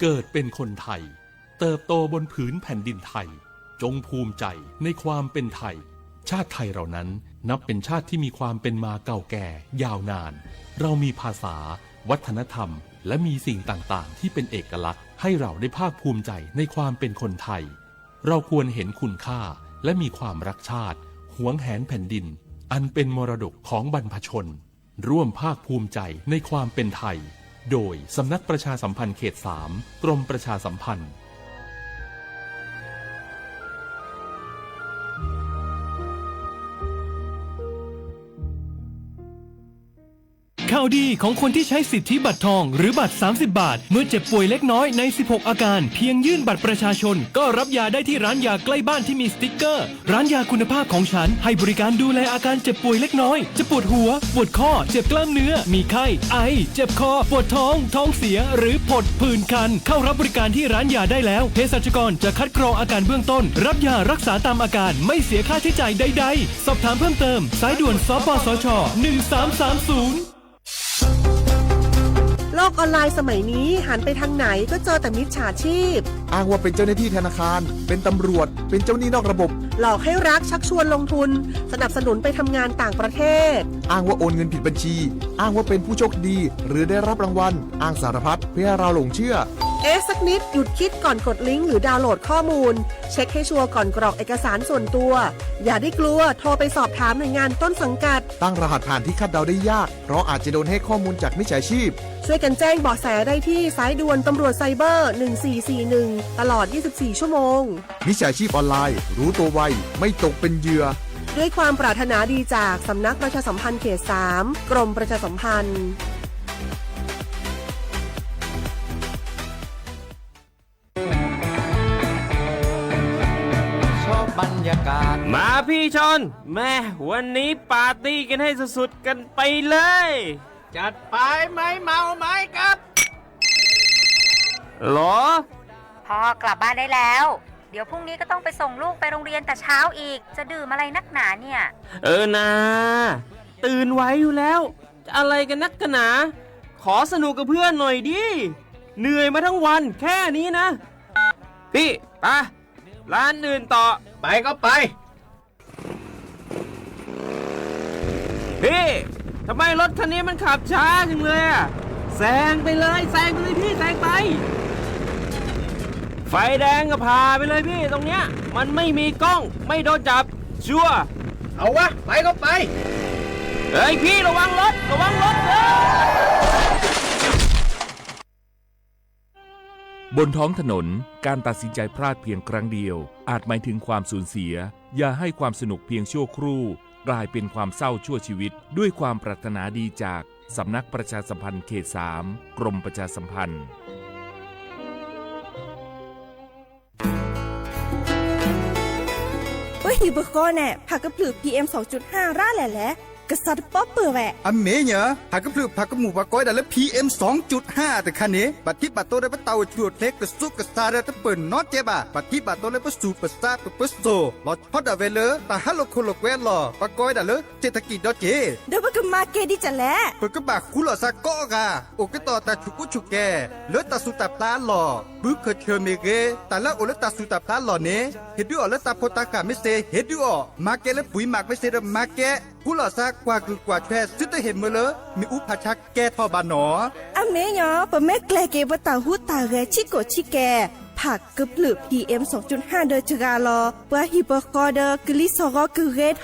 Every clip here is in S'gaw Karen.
เกิดเป็นคนไทย เติบโตบนผืนแผ่นดินไทย จงภูมิใจในความเป็นไทย ชาติไทยเรานั้นนับเป็นชาติที่มีความเป็นมาเก่าแก่ยาวนาน เรามีภาษา วัฒนธรรม และมีสิ่งต่างๆ ที่เป็นเอกลักษณ์ ให้เราได้ภาคภูมิใจในความเป็นคนไทย เราควรเห็นคุณค่า และมีความรักชาติ หวงแหนแผ่นดิน อันเป็นมรดกของบรรพชน ร่วมภาคภูมิใจในความเป็นไทย โดยสำนักประชาสัมพันธ์เขต สาม กรมประชาสัมพันธ์ ข่าวดีของคนที่ใช้สิทธิบัตรทองหรือบัตร สามสิบ บาท เมื่อเจ็บป่วยเล็กน้อยใน สิบหก อาการ เพียงยื่นบัตรประชาชน ก็รับยาได้ที่ร้านยาใกล้บ้านที่มีสติ๊กเกอร์ ร้านยาคุณภาพของฉัน ให้บริการดูแลอาการเจ็บป่วยเล็กน้อย จะปวดหัว ปวดข้อ เจ็บกล้ามเนื้อ มีไข้ ไอ เจ็บคอ ปวดท้อง ท้องเสีย หรือผดผื่นคัน เข้ารับบริการที่ร้านยาได้แล้ว เภสัชกรจะคัดกรองอาการเบื้องต้น รับยารักษาตามอาการ ไม่เสียค่าใช้จ่ายใดๆ สอบถามเพิ่มเติม สายด่วน สปสช หนึ่งสามสามศูนย์ โลกออนไลน์สมัยนี้หันไปทางไหนก็เจอแต่มิจฉาชีพ อ้างว่าเป็นเจ้าหน้าที่ธนาคาร เป็นตำรวจ เป็นเจ้าหนี้นอกระบบ หลอกให้รัก ชักชวนลงทุน สนับสนุนไปทำงานต่างประเทศ อ้างว่าโอนเงินผิดบัญชี อ้างว่าเป็นผู้โชคดี หรือได้รับรางวัล อ้างสารพัดเพื่อให้เราหลงเชื่อ เอ๊ะสักนิด หยุดคิดก่อนกดลิงก์หรือดาวน์โหลดข้อมูล เช็คให้ชัวร์ก่อนกรอกเอกสารส่วนตัว อย่าได้กลัว โทรไปสอบถามหน่วยงานต้นสังกัด ตั้งรหัสผ่านที่คาดเดาได้ยาก เพราะอาจจะโดนให้ข้อมูลจากมิจฉาชีพ ช่วยกันแจ้งเบาะแสได้ที่สายด่วนตำรวจไซเบอร์ หนึ่งสี่สี่หนึ่ง ตลอด ยี่สิบสี่ ชั่วโมง มิจฉาชีพออนไลน์ รู้ตัวไว ไม่ตกเป็นเหยื่อ ด้วยความปรารถนาดีจากสำนักประชาสัมพันธ์เขต สาม กรมประชาสัมพันธ์ มาพี่ชอน แม่ วันนี้ปาร์ตี้กันให้สุดๆ กันไปเลย จัดไป ไม่เมาไม่ขับ หรอ พ่อกลับบ้านได้แล้ว เดี๋ยวพรุ่งนี้ก็ต้องไปส่งลูกไปโรงเรียนแต่เช้าอีก จะดื่มอะไรนักหนาเนี่ย เออนา ตื่นไหวอยู่แล้ว จะอะไรกันนักกันหนา ขอสนุกกับเพื่อนหน่อยดิ เหนื่อยมาทั้งวันแค่นี้นะ พี่ ไป ร้านอื่นต่อ ไปก็ไป พี่ ทำไมรถคันนี้มันขับช้าจังเลยอะ แซงไปเลย แซงไปเลยพี่ แซงไป ไฟแดงก็ผ่าไปเลยพี่ ตรงเนี้ย มันไม่มีกล้อง ไม่โดนจับ ชัวร์ เอาวะ ไปก็ไป เฮ้ยพี่ ระวังรถ ระวังรถ เฮ้ย บนท้องถนน การตัดสินใจพลาดเพียงครั้งเดียว อาจหมายถึงความสูญเสีย อย่าให้ความสนุกเพียงชั่วครู่ กลายเป็นความเศร้าชั่วชีวิต ด้วยความปรารถนาดีจาก สำนักประชาสัมพันธ์เขต สาม กรมประชาสัมพันธ์ ပဟံၣ်ပဃီန့ၣ် ဖးကဖျၢၣ် PM สองจุดห้า ရၣ်လဲၣ်လဲၣ်, ကစးတပီၢ်ပၢၢ်ဝဲ. အမ့ၢ်ညီ, ဖးကဖျၢၣ်ဖးကမူၣ်ပှၤကိးဝဲဒၣ်လၢ PM สองจุดห้า တခါန့ၣ် ဘၣ်ထံးဘၣ်တီဒီးပတၢ်အိၣ်ဆူၣ်အိၣ်ချ့ကစူးကစါဒီးတပၢၢ်နီတကဲဘၣ်. ဘၣ်ထံးဘၣ်တီလၢပသူၣ်ပသးပပၢၤစိၤ လီၤဆီဒၣ်ဝဲလၢ တၢ်ဟးလိာ်ခိၣ်လိာ်ကွဲအလီၢ် ပှၤကိးဝဲဒၣ်လၢ เศรษฐกิจ ဒီးက့ၤ ဒီးပကမၤကဲဒ်လဲၣ်. ပကဘၣ်ဃူလိာ်သးကိးဂၤ အိၣ်ကတီၢ်တၢ်ဆူးကူဆူးကဲၤ လၢတၢ်ဆူးတၢ်ဖျါအလီၢ်, ဘုခၢၣ်ဆၢၣ်မ့ၢ်ဂ့ၤ, တၢ်လၢအအိၣ်လၢတၢ်ဆူးတၢ်ဖျါအလီၢ်န့ၣ် ဟ့ၣ်ဒုးအီၣ်လၢတၢ်ဖိတၢ်ဃၢ်မ့ၢ်စ့ၢ် ဟ့ၣ်ဒုးအီၣ်, မၤကဲလၢပှၤမၤကမ့ၢ်စ့ၢ်ဒီးမၤကဲ, ဃူလိာ်သးကွၢ်ကလုာ်ကွၢ်ထွဲ သုတဟ့ၣ်မၢလၢ မ့ၣ်အူဖးဆါကဲထီၣ်ဘၣ်နီၤ. အမ့ၢ်ညီ, ပမ့ၢ်ကျဲၤက့ၤပတၢ်ဟူးတၢ်ဂဲၤဆံးကိာ်ဆံးကဲၤ ဖးကဖျၢၣ် PM สองจุดห้า ဒီးစှၤလီၤ ပှၤဟံၣ်ပဃီဒီးကလံၤစီၣ်ဂီၤကဂ့ၤထီၣ်,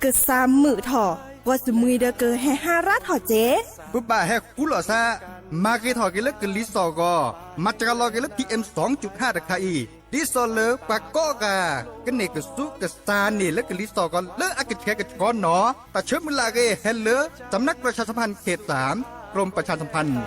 ကစၢ်မုာ်ထီၣ်, ပှၤစမှံၤဒီးကဟဲဟးရၣ်ထီၣ်က့ၤ. ပဘၣ်ဟဲဃူလိာ်သး မၤဂ့ၤထီၣ်က့ၤလၢကလံၤစီၣ်ဂီၤ, မၤစှၤလီၤက့ၤလၢ PM สองจุดห้า တခါအံၤ, ဒ်သိးလၢပှၤကိးဂၤ ကန့ၢ်ကစူးကစါန့ၣ်လၢကလံၤစီၣ်ဂီၤလၢအကဆှဲကဆှီနီၤ. တၢ်ဆၢမုၢ်လၢ်အဂ့ၢ်ဟဲလၢ สำนักประชาสัมพันธ์เขต สาม กรมประชาสัมพันธ์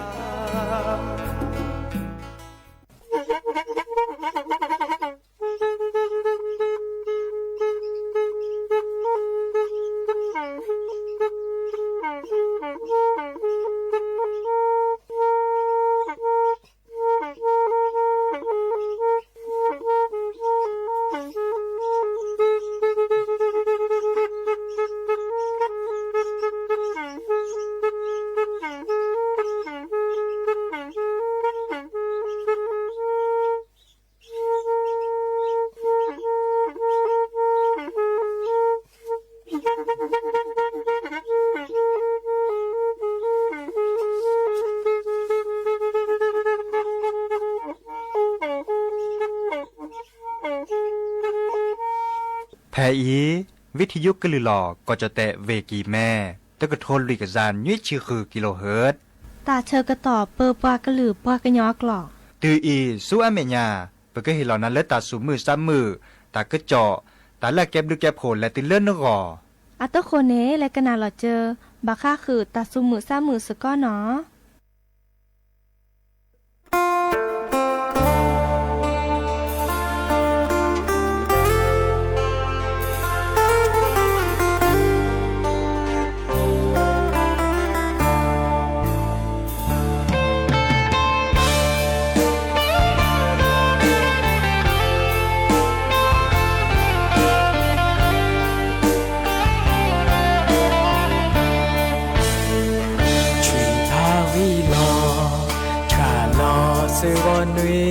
ဖဲအံၤ ဝံထံယိကလုၢ်လီၢ် ကီၢ်ကၠီၣ်တဲၣ် ဝ့ၢ်ကံၢ်မဲ တကထိလွံၢ်ကယၤနွံဆံဃုကံလိၢ်ဟၢၣ် တၢ်ဆၢကတီၢ်ပၢပှၤကလုာ်ပှၤကညီအကျိာ် တုၤအံၤဆူအမဲာ်ညါ ပကဟ့ၣ်လီၤနၤလၢတၢ်သူၣ်မုာ်သးမုာ် တၢ်ကစီၣ် တၢ်လၢအကဲဘျုးကဲဖှိၣ်လဲၤတုၤလၢနဂီၢ် အတဃိန့ၣ် လဲၤကနၣ်လီၤစၢၤ ဘၣ်ဃးဃုာ်တၢ်သူၣ်မုာ်သးမုာ်စ့ၢ်ကီးနီၤ. ထွံၣ်ဖးဝံၤလီၤ ဆှၣ်လီၤစ့ၢ်ကီးနွံဝီ,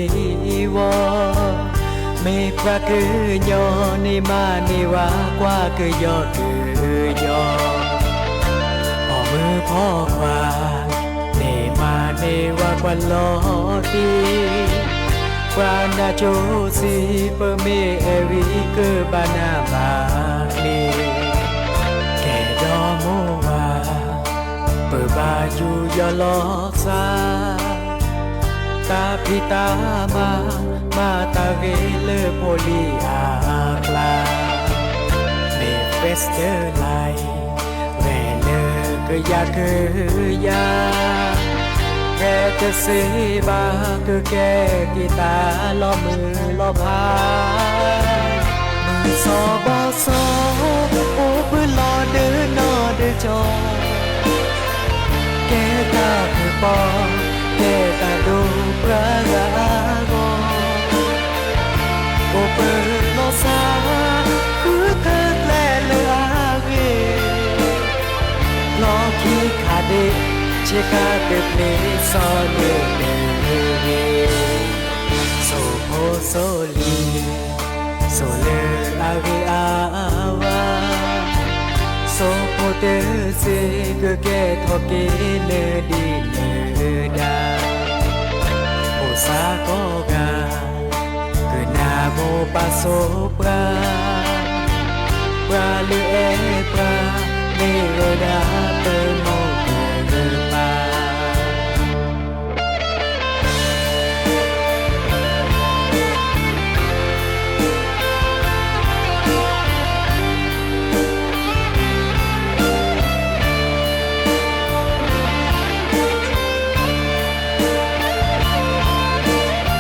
မ့ၢ်ပှၤကညီန့ၣ်မၤန့ၢ်ဝဲကွၢ်ကယီကယီ, အီၣ်မုာ်ဖီခွါ န့ၣ်မၤန့ၢ်ဝဲကွၢ်လီၤတံၢ်, ပှၤနၢ်ကၠိစံး ပမ့ၢ်အဲၣ်ဝံကဘၣ်နၢ်ဘၣ်န့ၣ်, ကဲဒီးမိၢ်ဝၤ ပဘၣ်ယူးယီၣ်လီၤသး, တၢ်ဖံးတၢ်မၤ မၤတၢ်ဂ့ၤလၢဖိလံၤအကျါ, မ့ၢ် Festival ဂဲၤလၢကယၤကယၤ, ဂဲၤတသ့ဘၣ်ကကဲက့ၤတၢ်လီၤမုၢ်လီၤဖး, မုၢ်စီၤဘီစီၤ အိၣ်ဘှံးလီၤဒၢနီၢ်ဒၢကၠီ ကဲတၢ်ကပီၤ ကဲတၢ်ဒိးပှၤဂၤအဂီၢ်, အိၣ်ပၢၤလီၤသး ဃုထၢကျဲလၢအဂ့ၤ, လီၢ်ခံခးဒ့ ဆ့ကၤတပျ့ၤစီၤလၢတဂ့ၤ, စိၣ်ဖိစိၣ်လံၤ စိၣ်လၢအဂ့ၤအဝါ, စိၣ်ဖိတစ့ ကကဲထီၣ်က့ၤနဒံးနဒါ, အိၣ်စးကီးဂၤ ကနၢ်မိၢ်ပၢ်ဆိးပှၤ, ပှၤလၢအဲၣ်ပှၤ မ့ၢ်ဝဲဒၣ်ပမိၢ်ပပၢ် မုၢ်စီၤဘီစီၤ အိၣ်ဘှံးလ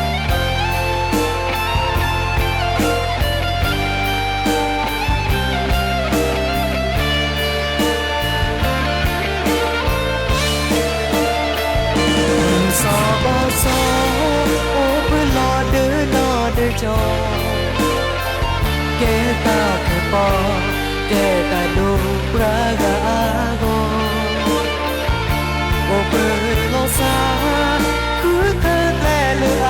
ီၤဒၢနီၢ်ဒၢကၠီ, ကဲတၢ်ကပီၤ ကဲတၢ်ဒိးပှၤဂၤအဂီၢ်, အိၣ်ပၢၤလီၤသး ဃုထၢကျဲလၢအ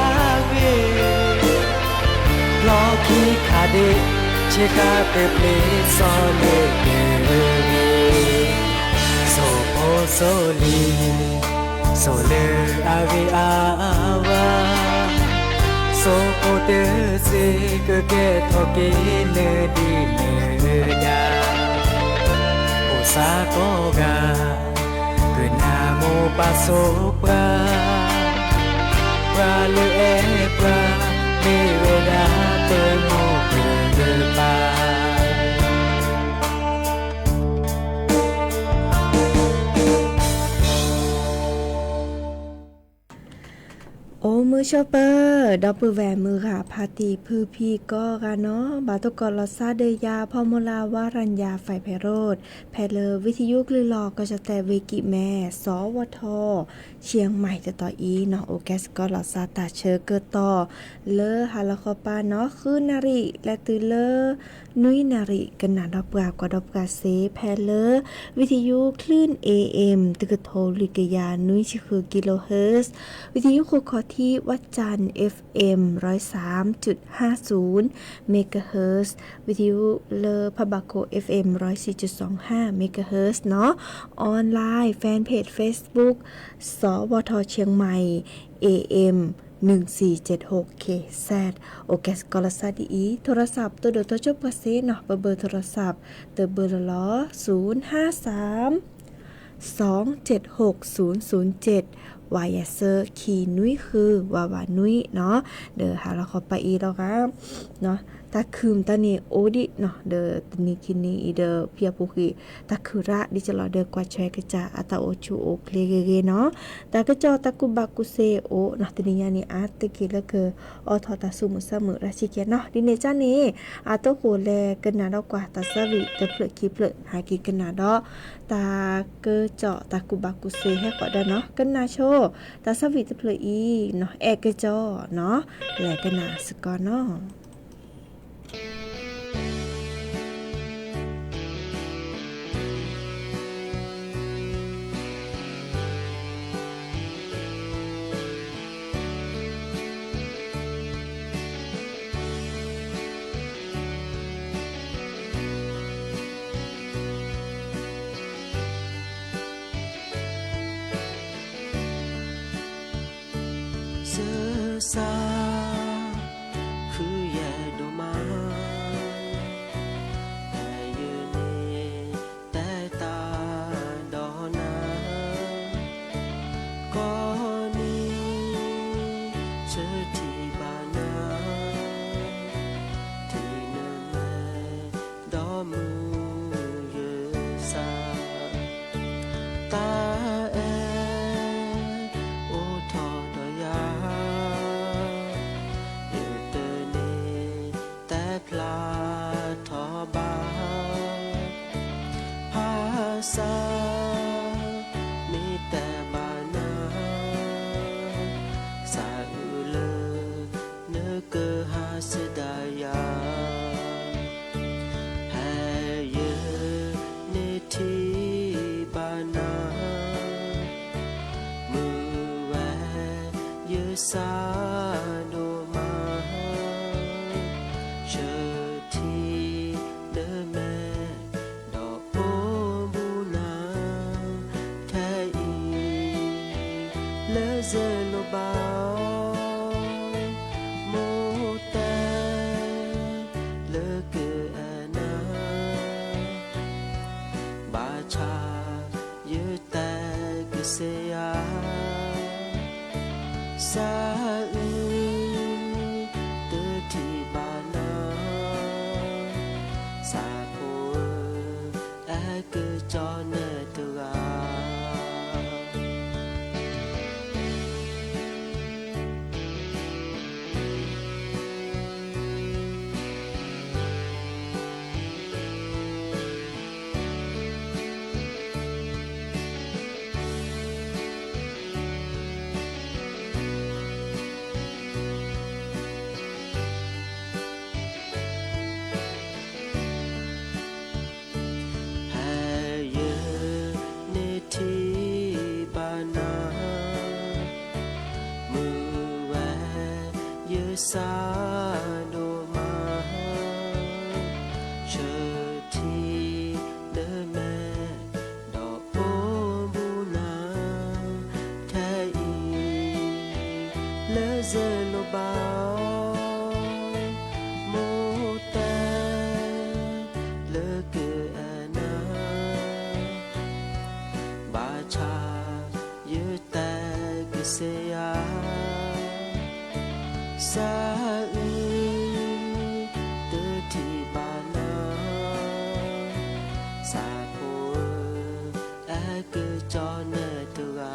ဂ့ၤ, လီၢ်ခံခးဒ့ ဆ့ကၤတပျ့ၤစီၤလၢတဂ့ၤ, စိၣ်ဖိစိၣ်လံၤ စိၣ်လၢအဂ့ၤအဝါ, စိၣ်ဖိတစ့ ကကဲထီၣ်က့ၤနဒံးနဒါ, အိၣ်စးကီးဂၤ ကနၢ်မိၢ်ပၢ်ဆိးပှၤ, ပှၤလၢအဲၣ်ပှၤ မ့ၢ်ဝဲဒၣ်ပမိၢ်ပပၢ် အိၣ်မုာ်ဆိးပၢၤ ဒီပုၢ်ဝဲၢ်မုၢ်ဂၤဖါတံၢ်ဖုဖံကိးဂၤနီၤ, ဘၣ်သကိးလီၤသးဒီးယၤ ဖီမူလၢ ဝါရံယၤ ဖဲးဖဲးရိၣ် ဖဲလၢဝံထံယိကလုၢ်လီၢ် ကီၢ်ကၠီၣ်တဲၣ် ဝ့ၢ်ကံၢ်မဲ စီၤဝီၤထီၣ် ဆံမံၤ တတီၤအံၤနီၤ, အိၣ်ကဲစ့ၢ်ကီးလီၤသးတၢ်ဆၢကတီၢ် လၢဟါလီၤဃီပၤနီၤ, ဃုနၣ်ရံၣ် လဲၤတုၤလၢ နွံနၣ်ရံၣ် ကနၣ်ဒီးပှၤကွၢ်ဒီးပှၤစ့ၢ် ဖဲလၢ ဝံထံယိချုၣ် A M တကထိလွံၢ်ကယၤနွံဆံဃု kilohertz, ဝံထံယိခိၣ်ခီၣ်ထံး ဝၣ်ကၠၣ် F M ร้อยสามจุดห้าศูนย์ megahertz, ဝံထံယိလၢဖးဘၣ်ခိၣ် F M ร้อยสี่จุดสองห้า megahertz နီၤ, online fan page Facebook စီၤဝီၤထီၣ် ဆံမံၤ A M နုၢ်စံၣ်ကၠဲးဟိၣ် ခ့စဲး, အိၣ်ကဲစ့ၢ်ကီးလီၤစးဒ်အံၤ, โทรศัพท์ တိၢ်ဒိၣ်တိစၢၤပှၤစ့နီၤ, ပဘၢၣ် โทรศัพท์ တဘၢၣ်လီၤလီၤ, ศูนย์ห้าสาม สองเจ็ดหกศูนย์ศูนย์เจ็ด ဝါယၤစၢ ခံနွံဃု ဝးဝးနွံနီၤ, ဒီးဟါလီၤခီပၤအံၤလီၤဂာ် တၢ်ခုၣ်မတၤန့ၣ်အိၣ်ဒံးနီၤ, ဒီးတနံၤခံနံၤအံၤဒီး ဖံအပူၤဃံး တၢ်ခုၣ်ရၣ်ဒ်ကလီၤဒီး ကွၢ်ထွဲကစၢ်အတၢ်အိၣ်ဆူၣ်အိၣ်ချ့ဂ့ၤဂ့ၤနီၤ, တၢ်ကစီၣ်တၢ်ကူၣ်ဘၣ်ကူၣ်သ့အိၣ်နီၤ, တနံၤညါန့ၣ် အါတက့ၢ်လၢကအိၣ်ထီၣ်တၢ်ဆူၣ်မုၢ်ဆါမုၢ်ရၣ်ဆံးကဲနီၤ, ဒ်န့ၣ်ကန့ၣ် အတိၢ်ဃိးလဲၤကနၣ်ဒီးကွၢ်တၢ်သးဝံၣ်တဖျၢၣ်ခံဖျၢၣ် ဟဲက့ၤကနၣ်ဒီး တၢ်ကစီၣ်တၢ်ကူၣ်ဘၣ်ကူၣ်သ့ဟဲဃီၤဒီးနီၤ, ကနၣ်ဆိ တၢ်သးဝံၣ်တဖျၢၣ်အံၤနီၤ, အဲၣ်ကစီၣ်နီၤ, လဲၤကနၣ်စ့ၢ်ကီးနီၤ. Sasa, ခုယဲၢ်ဒိၣ်မး, ဖဲယန့ၣ်တဲတၢ်ဒီးနၤ, ကိးနံၤ ဆၢထံၣ်ဘၣ်နၤ, ထံၣ်နမဲာ် ဒီးမုၢ်ယဲၢ်စး, တၢ်အဲၣ်အိၣ်ထီၣ်ဒီးယၤ, ယတန့ၢ်တဲဖျါထီၣ်ဘၣ်, ဖးစး မ့ၢ်တဲဘၣ်နၤ, စးအုးလၢ နကဟးဆှၢဒၣ်ယၤ, ဖဲယန့ၢ်ထံၣ်ဘၣ်နၤ, မုာ်ဝဲယစၢ်ဒိၣ်မး, ဆၢထံၣ်နမဲာ် ဒီးအိၣ်ဘူးနၤ ထဲအံၤ လၢယလိၣ်ဘၣ်အီၤ, မိၢ်တဲ လၢကအဲၣ်နၤ, ဘၣ်ဆၣ် ယတဲကစၢ်ယွၤ, စးအုး တထံၣ်ဘၣ်နၤ, စးဖိဧၢ အဲၣ်ကစီၣ်နၤတဂၤ. Hee, yie ne ti ba na, muwe ye sa do ma, shu ti de me, do o bu na, te i, le ze lo ba, mo te, le ke e na, ba cha, yie te ke se ya, sa i, te ti ba na, sa ko, e ke cho ne te ga.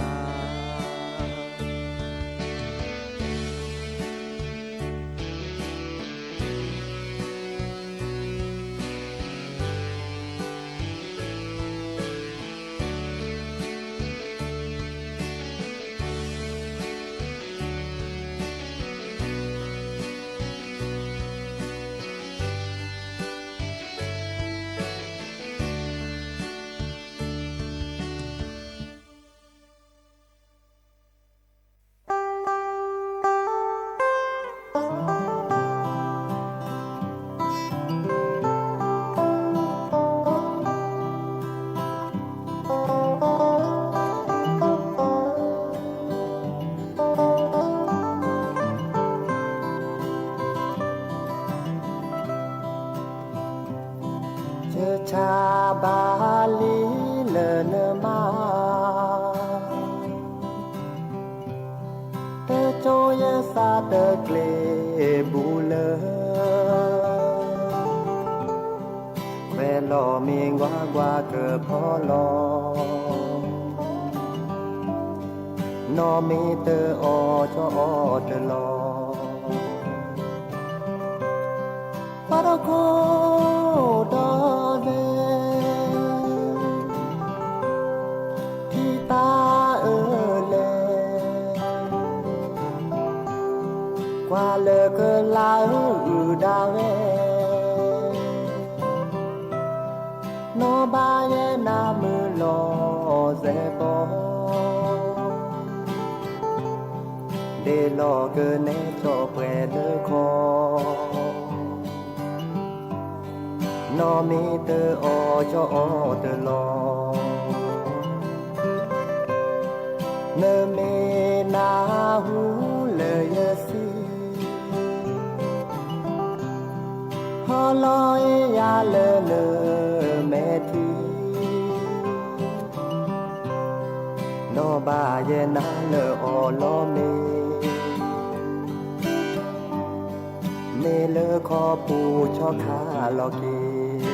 သးတကျ့ဘူးလၢ ခွဲးလီၤမ့ၢ်ကွၢ်ကွၢ်ကဖီလီၤ, နီၢ်မ့ၢ်တအီၣ်ကၠီအီၣ်တလီၤ. ပှၤတခိၣ်ဒီးသဲ ထံသးအၢလဲၣ်, ကွၢ်လၢကလၤအုၣ်ဒၣ်ဝဲ, နီၢ်ဘၣ်ယဲနၤမုၢ်လီၤစဲးဘီ, ဒ့လီၤကနဲကၠီၣ်ပှဲၤလၢခီ, နီၢ်မ့ၢ်တအီၣ်ကၠီအီၣ်တလီၤ. နမ့ၢ်နၢ်ဟူလၢယစံး, ဟီလီၤအ့ၣ်ယၤလၢနမဲာ်ထံ, နီၢ်ဘၣ်ယဲနၤလၢအီၤလီၤမ့ၢ်, မ့ၢ်လၢခီပူၤကၠီခါလီၤက့ၤ.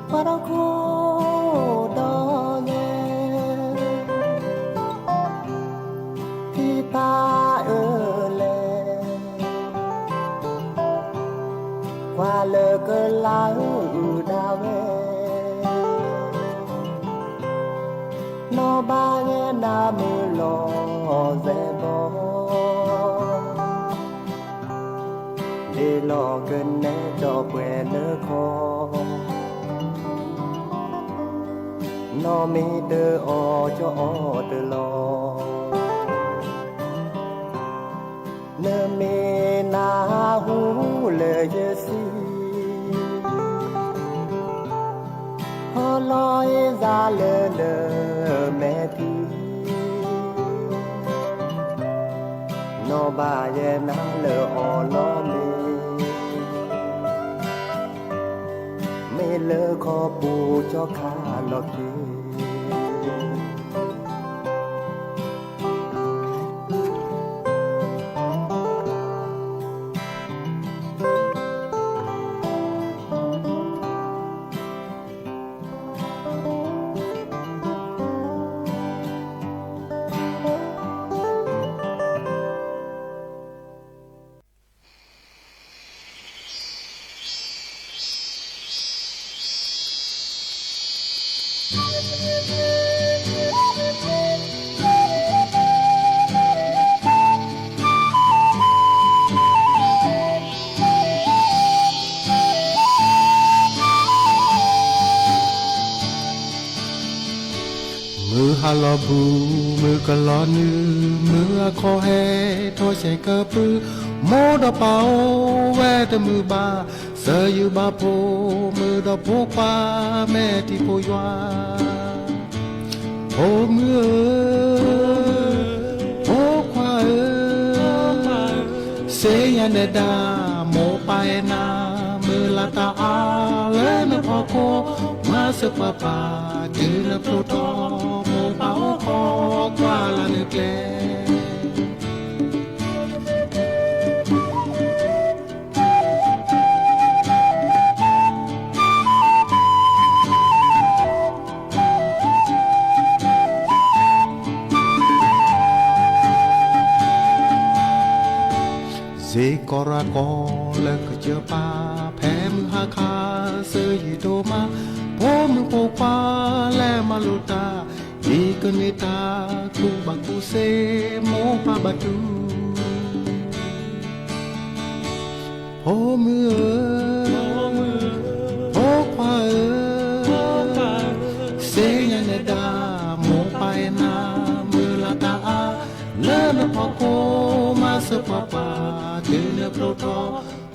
ပှၤတခိၣ်ဒီးသဲ ထံသးအၢလဲၣ်, ကွၢ်လၢကလၤအုၣ်ဒၣ်ဝဲ, နီၢ်ဘၣ်ယဲနၤမုၢ်လီၤစဲးဘီ, ဒ့လီၤကနဲကၠီၣ်ပှဲၤလၢခီ, နီၢ်မ့ၢ်တအီၣ်ကၠီအီၣ်တလီၤ. နမ့ၢ်နၢ်ဟူလၢယစံး, ဟီလီၤအ့ၣ်ယၤလၢနမဲာ်ထံ, နီၢ်ဘၣ်ယဲနၤလၢအီၤလီၤမ့ၢ်, မ့ၢ်လၢခီပူၤကၠီခါလီၤက့ၤ. မုၢ်ဟါလီၤဘူး, မုၢ်ကလီၤနုာ်, မုၢ်အခီၣ်ဟဲထီၣ်ဆဲးကပုၢ်, မိၢ်ဒီးပၢ်အိၣ်ဝဲတမုာ်ဘၣ်, စၢၤယုာ်ဘၣ်ဖိမုၣ်ဒီးဖိခွါ မဲာ်ထံဖိယွၤ. ဖိမုၣ်ဧၢ, ဖိခွါဧၢ, စ့ယၤနဲဒၣ် မိၢ်ပၢ်အဲၣ်နၤ, မုၢ်လၢ်တၢ်အါလၢနဖီခိၣ်, မၤစၢၤပှၤပၢ် တုၤနဖျိထီၣ်, မိၢ်ပၢ်အိၣ်ခိးကွၢ်လၢ်နကျဲ. စ့ကီးရၤကီးလၢကစၢၢ်ပၢ်, ဖဲမုၢ်ဟါခါ စၢၤယံၤဒိၣ်မး, ဖိမုၣ်ဖိခွါလဲၤမၤလိတၢ်, ဒ်ကန့ၢ်တၢ်ကူၣ်ဘၣ်ကူၣ်သ့ မိၢ်ပၢ်ဘၣ်တူၢ်. ဖိမုၣ်ဧၢ, ဖိခွါဧၢ, စ့ယၤနဲဒၣ် မိၢ်ပၢ်အဲၣ်နၤ, မုၢ်လၢ်တၢ်အါလၢနဖီခိၣ်, မၤစၢၤပှၤပၢ် တုၤနဖျိထီၣ်,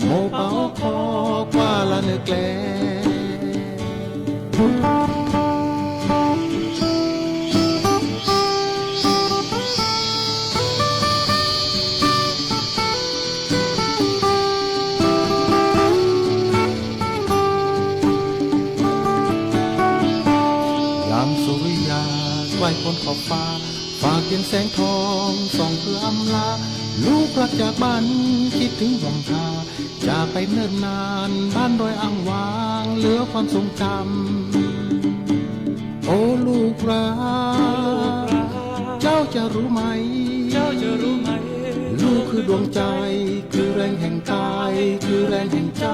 မိၢ်ပၢ်အိၣ်ခိးကွၢ်လၢ်နကျဲ. ယၢမ်းစူၤရံယၤ ကွၢ်ပူၤခီၣ်ဖး, ဖးက့ၤစဲးထီၣ် စီၤဖုအမျါ, ลูกรักจากบ้าน คิดถึงห่วงท่า จากไปเนิ่นนาน บ้านดอยอ่างวาง เหลือความทรงจำ โอ้ลูกรัก เจ้าจะรู้ไหม เจ้าจะรู้ไหม ลูกคือดวงใจ คือแรงแห่งกาย คือแรงแห่งใจ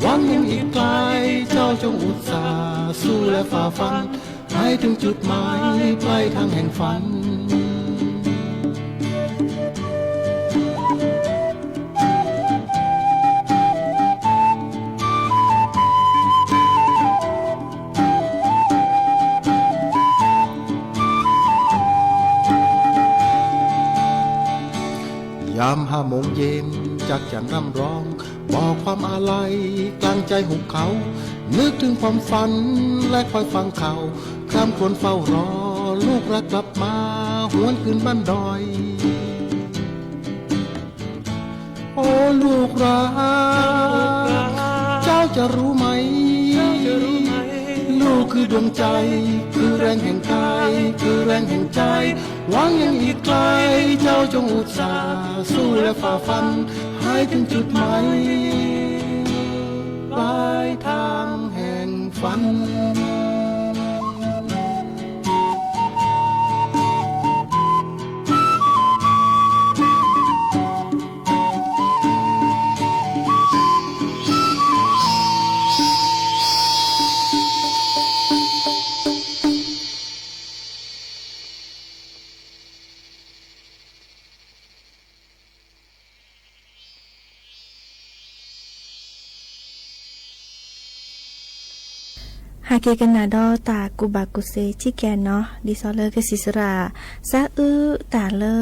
หวังยังอีกไกล เจ้าจงอุตส่าห์ สู้และฝ่าฟัน ให้ถึงจุดหมาย ปลายทางแห่งฝัน ยามห้าโมงเย็น จักจั่นร่ำร้อง บอกความอาลัย กลางใจหุบเขา นึกถึงความฝัน และคอยฟังข่าว คร่ำครวญเฝ้ารอ ลูกรักกลับมา หวนคืนบ้านดอย โอ้ลูกรัก เจ้าจะรู้ไหม ลูกคือดวงใจ คือแรงแห่งกาย คือแรงแห่งใจ หวังยังอีกไกล เจ้าจงอุตส่าห์ สู้และฝ่าฟัน ให้ถึงจุดหมาย ปลายทางแห่งฝัน ဟဲက့ၤကနၣ်ဒီးတၢ်ကူၣ်ဘၣ်ကူၣ်သ့ ထံၣ်ကဲနီၤ ဒ်သိးလၢကစံးစရၣ် စးအုးတၢ်လၢ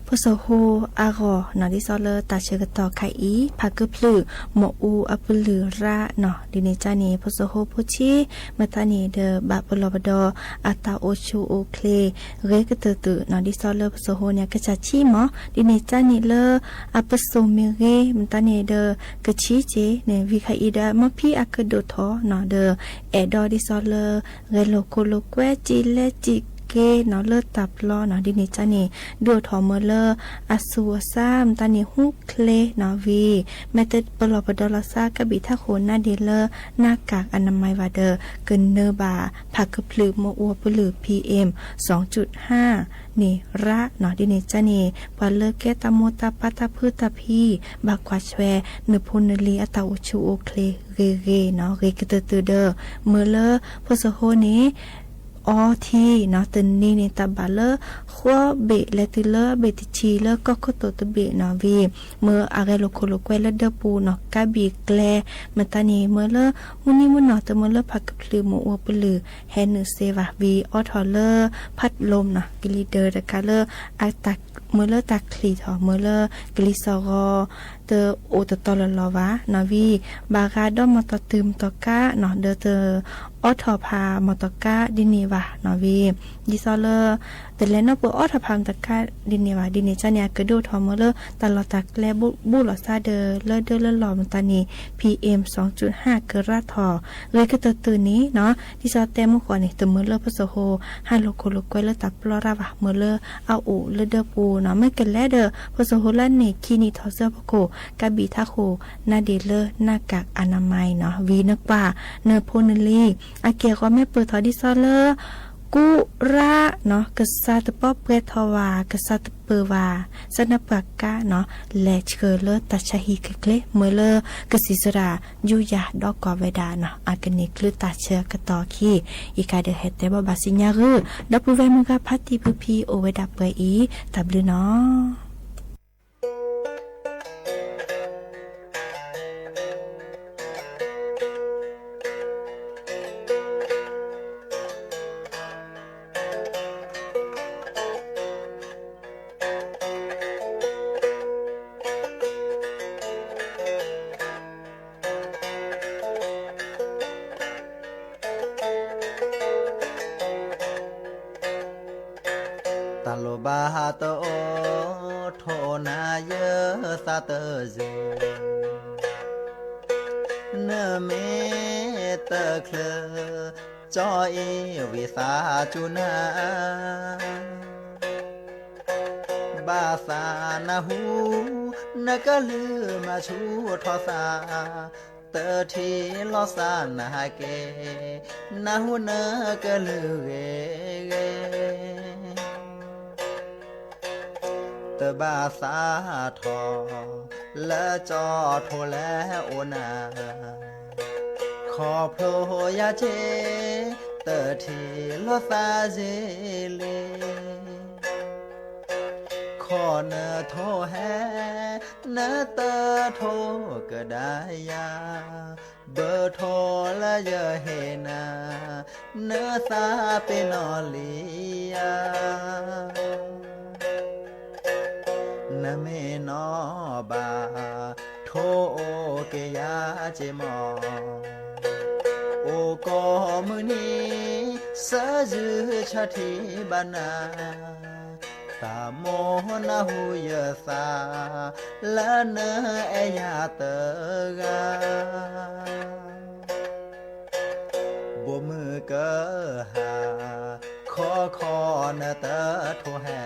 ဖိစိၤဟိအဂီၢ်နီၤ ဒ်သိးလၢတၢ်ဆၢကတီၢ်ခါအံၤ ဖးကဖျုး မီၢ်အူအပလုၢ်ရၣ်နီၤ ဒ်န့ၣ်ကန့ၣ် ဖိစိၤဟိဖိဆံး မတၤန့ၣ်ဒီး ဘၣ်ပလီၢ်ပဒီ အတၢ်အိၣ်ဆူၣ်အိၣ်ချ့ ဂ့ၤကတၢၢ်တၢၢ်နီၤ ဒ်သိးလၢဖိစိၤဟိန့ၣ် အကစၢ်ဆံးမး ဒ်န့ၣ်ကန့ၣ်လၢ အပစိာ်မ့ၢ်ဂ့ၤ မတၤန့ၣ်ဒီး ကဆံးက့ၤန့ၣ် ဝံၤခါအံၤဒီး မ့ၢ်ဖံအကဒိၣ်ထီၣ်နီၤ ဒီး အဲၣ်ဒိးဒ်သိးလၢ ဂဲၤလိာ်ခိၣ်လိာ်ကွဲ စံးလဲစံးက့ၤနီၤ လၢတၢ်ပျီနီၤ ဒ်န့ၣ်ကန့ၣ် ဒုးအိၣ်ထီၣ်မ့ၢ်လၢ အဆူၣ်အဆါ မတၤန့ၣ် ဟူးချ့နီၤ ဝံၤ မ့ၢ်တပလီၢ်ပဒီလီၤသး ကဘံၣ်ထးခိၣ်နါဒ့လၢ หน้ากากอนามัย ဘၣ်ဒီး ကနၢဘၣ် ဖးကဖျုးမီၢ်အူအပလုၢ် PM သွင်จุดห้า န့ၣ်ရၣ်နီၤ ဒ်န့ၣ်ကန့ၣ် ပှၤလၢကဲတၢ်မိၢ်တၢ်ပၢ်တၢ်ဖုတၢ်ဖံး ဘၣ်ကွၢ်ထွဲ နဖိနလံၤအတၢ်အိၣ်ဆူၣ်အိၣ်ချ့ဂ့ၤဂ့ၤနီၤ ဂ့ၤကတၢၢ်တၢၢ်ဒီး မ့ၢ်လၢဖိစိၤဟိန့ၣ် အီထံနီၤ တနံၤန့ၣ် တၢ်ဘၣ်လၢ ဃိးဘ့ၣ် လဲၤတုၤလၢဘ့ၣ်တဆံလၢကီၢ်ခိၣ်တိာ်တဘ့ၣ်နီၤ ဝံၤ မ့ၢ်အဂဲၤလိာ်ခိၣ်လိာ်ကွဲလၢဒၢပူၤနီၤ ကးဘံၣ်ကျဲ မတၤန့ၣ် မ့ၢ်လၢ မုၢ်နံၤမုၢ်နီၢ် တမ့ၢ်လၢဖးကဖျုးမီၢ်အူအပလုၢ် ဟဲနုာ်စ့ဘၣ် ဝံၤအီထီၣ်လၢ พัดลมနီၤ ကလံၤဒၢးတကးလၢ အတၢ် မ့ၢ်လၢတၢ်ချံးထီၣ် မ့ၢ်လၢကလံၤစီၤဂီၤ တအိၣ်တတီၤလီၤလီၤဘၣ်နီၤ ဝံၤ ဘၣ်ဂၤဒီးမီၢ်တီၢ်တုၤမီၢ်တီၢ်ကါနီၤ ဒီးတအိးထီၣ်ဖးမီၢ်တီၢ်ကါဒ်န့ၣ်ဘၣ်နီၤ ဝံၤ ဒ်သိးလၢ တလဲၤနီၢ်ပၢၢ်အိးထီၣ်ဖးမီၢ်တီၢ်ကါဒ်န့ၣ်ဘၣ် ဒ်န့ၣ်ကန့ၣ် အကဒုးအိၣ်ထီၣ်မ့ၢ်လၢ တၢ်လီၢ်တၢ်ကျဲ ဘူးဘူးလီၤသးဒီး လၢဒၢလၢလီၢ်မတၤန့ၣ် PM သွင်จุดห้า ကရၣ်ထီၣ် ဂ့ၤကတၢၢ်တၢၢ်န့ၣ်နီၤ ဒ်သိးတဲမုၢ်ဃီန့ၣ် တမ့ၢ်လၢဖိစိၤဟိ ဟးလိာ်ခိၣ်လိာ်ကွဲလၢတၢ်ပျီတၢ်ဘၣ် မ့ၢ်လၢအအိၣ်လၢဒၢပူၤနီၤ မ့ၢ်ကလဲၤဒီး ဖိစိၤဟိလၢန့ၣ် ခံနံၣ်ထီၣ်ဆၢဖီခိၣ် ကးဘံၣ်ထးခိၣ် နါဒ့လၢ หน้ากากอนามัย နီၤ ဝံၤနကွၢ် နဖိနလံၤ အက့ၢ်အဂီၤမ့ၢ်ပၢၢ်ထီၣ်ဒ်သိးလၢ ကူရၣ်နီၤ ကစၢ်တပီၢ်ပှဲၤထီၣ်ဝဲ ကစၢ်တပၢၢ်ဝဲ စၢ်နပှၢ်ကါနီၤ လဲၤဆှၢလၢတၢ်ဆါဟံၣ်ချ့ချ့ မ့ၢ်လၢကစံးစရၣ် ယူယၤဒီးကိးဝဲဒၣ်နီၤ အကန့ၢ်ချုးတၢ်ဆၢကတီၢ်အခံ ယကါဒုးဟဲတဲဘၣ်ဘၣ်စံညါဂုၢ် ဒီပုၢ်ဝဲၢ်မုၢ်ဂၤဖါတံၢ်ဖုဖံအိၣ်ဝဲဒၣ်ပှဲၤအံၤ တၢ်ဘျုးနီၤ. တဘၣ်တအိၣ်ထိးနၤယသးတယုၢ်, နမ့ၢ်တချုးကၠီအ့ၣ်ဝံသးစူၤနၤ, ဘၣ်သးနၢ်ဟူ နကလုၢ်မၤဆူၣ်ထီၣ်သး, တထံၣ်လီၤသးနၤက့ၤ, နၢ်ဟူနကလုၢ်ဂ့ၤဂ့ၤ တဘၣ်သးထီၣ် လၢကၠီထိးလဲၤအိၣ်နၤ, ခီဖျိယၤက့ၤ တထံၣ်လီၤသးယ့ၤလံ, ခီနထိးဟဲ နတထိးကဒါယၤ, ဘၣ်ထိးလၢယဟ့ၣ်နၤ နသးပ့ၤနီၣ်လံဧါ. နမ့ၢ်နီၣ်ဘၣ် ထိးအိၣ်က့ၤယၤက့ၤမီၢ်, အိၣ်ကိးမုၢ်နံၤ သးယုၢ်ဆၢထံဘၣ်နၤ, တၢ်မိၣ်နၢ်ဟူယသး လၢနအဲၣ်ယၤတဂၤ ဘိးမုၢ်ကဟၣ် ခီခီနတထိးဟဲ,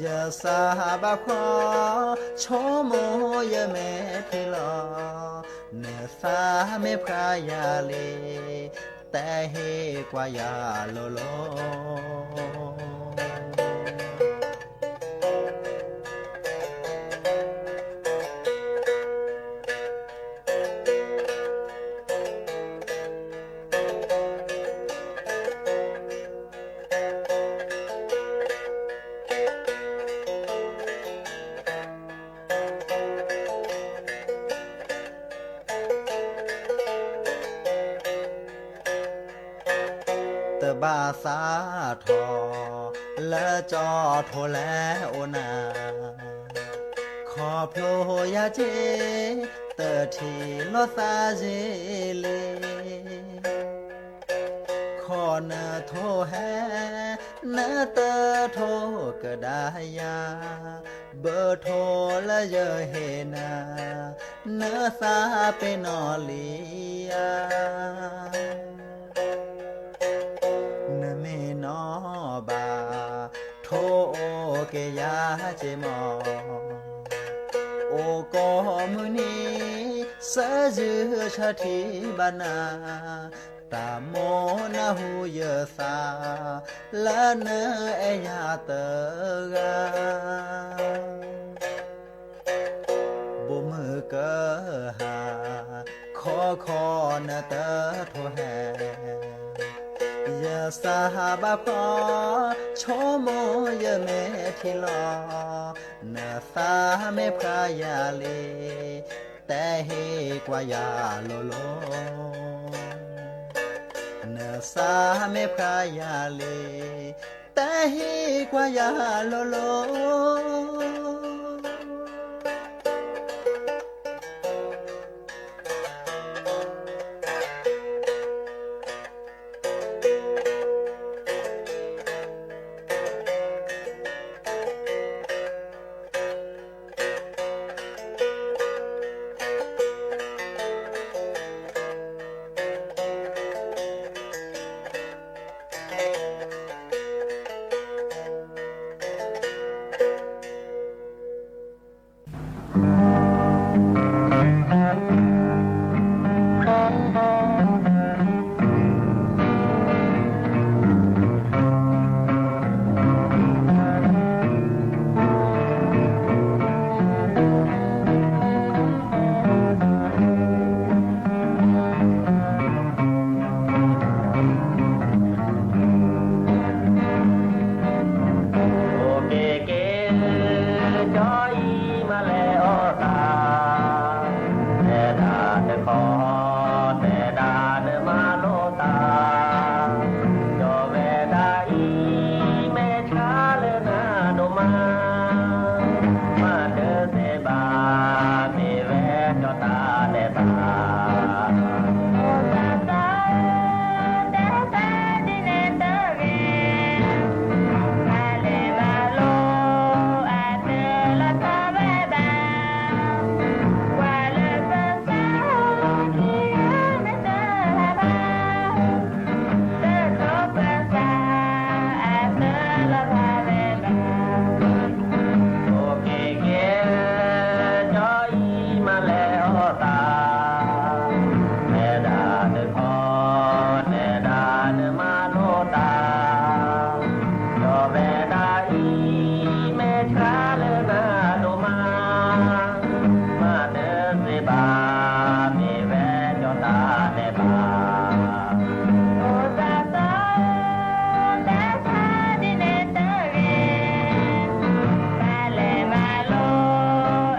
ယသးဘၣ်ဖှီၣ် ဆိကမိၣ်ယမဲာ်ထံလီၤ, နသးမ့ၢ်ဖျါယၤလံ တဲဟ့ၣ်ကွၢ်ယၤလိၤလိၤ. တဘၣ်သးထီၣ် လၢကၠီထိးလဲၤအိၣ်နၤ, ခီဖျိယၤက့ၤ တထံၣ်လီၤသးယ့ၤလံ, ခီနထိးဟဲ နတထိးကဒါယၤ, ဘၣ်ထိးလၢယဟ့ၣ်နၤ နသးပ့ၤနီၣ်လံဧါ. နမ့ၢ်နီၣ်ဘၣ် ထိးအိၣ်က့ၤယၤက့ၤမီၢ်, အိၣ်ကိးမုၢ်နံၤ သးယုၢ်ဆၢထံဘၣ်နၤ, တၢ်မိၣ်နၢ်ဟူယသး လၢနအဲၣ်ယၤတဂၤ ဘိးမုၢ်ကဟၣ် ခီခီနတထိးဟဲ, ယသးဘၣ်ဖှီၣ် ဆိကမိၣ်ယမဲာ်ထံလီၤ, နသးမ့ၢ်ဖျါယၤလံ တဲဟ့ၣ်ကွၢ်ယၤလိၤလိၤ, နသးမ့ၢ်ဖျါယၤလံ တဲဟ့ၣ်ကွၢ်ယၤလိၤလိၤ. အိၣ်က့ၤက့ၤ ကၠီအံၤမၤလဲၤအီၣ်သး, တဲဒၣ်တခီ, တဲဒၣ်နမၤလိာ်သး, ကၠီဝဲဒၣ်အံၤ မ့ၢ်ဆါလၢနၤဒိၣ်မး, မၤတသ့ဘၣ် မ့ၢ်ဝဲကၠီတၢ်ဒဲးဘး အိၣ်သးသးဧၢ, တဲသးဒ်န့ၣ်တဂ့ၤ, မ့ၢ်ဝဲကၠီတၢ်န့ၣ်ဘၣ်, အိၣ်သးသီ တၢ်ဆါဒ်န့ၣ်တဂ့ၤ, ဘၣ်လဲၤမၤလိ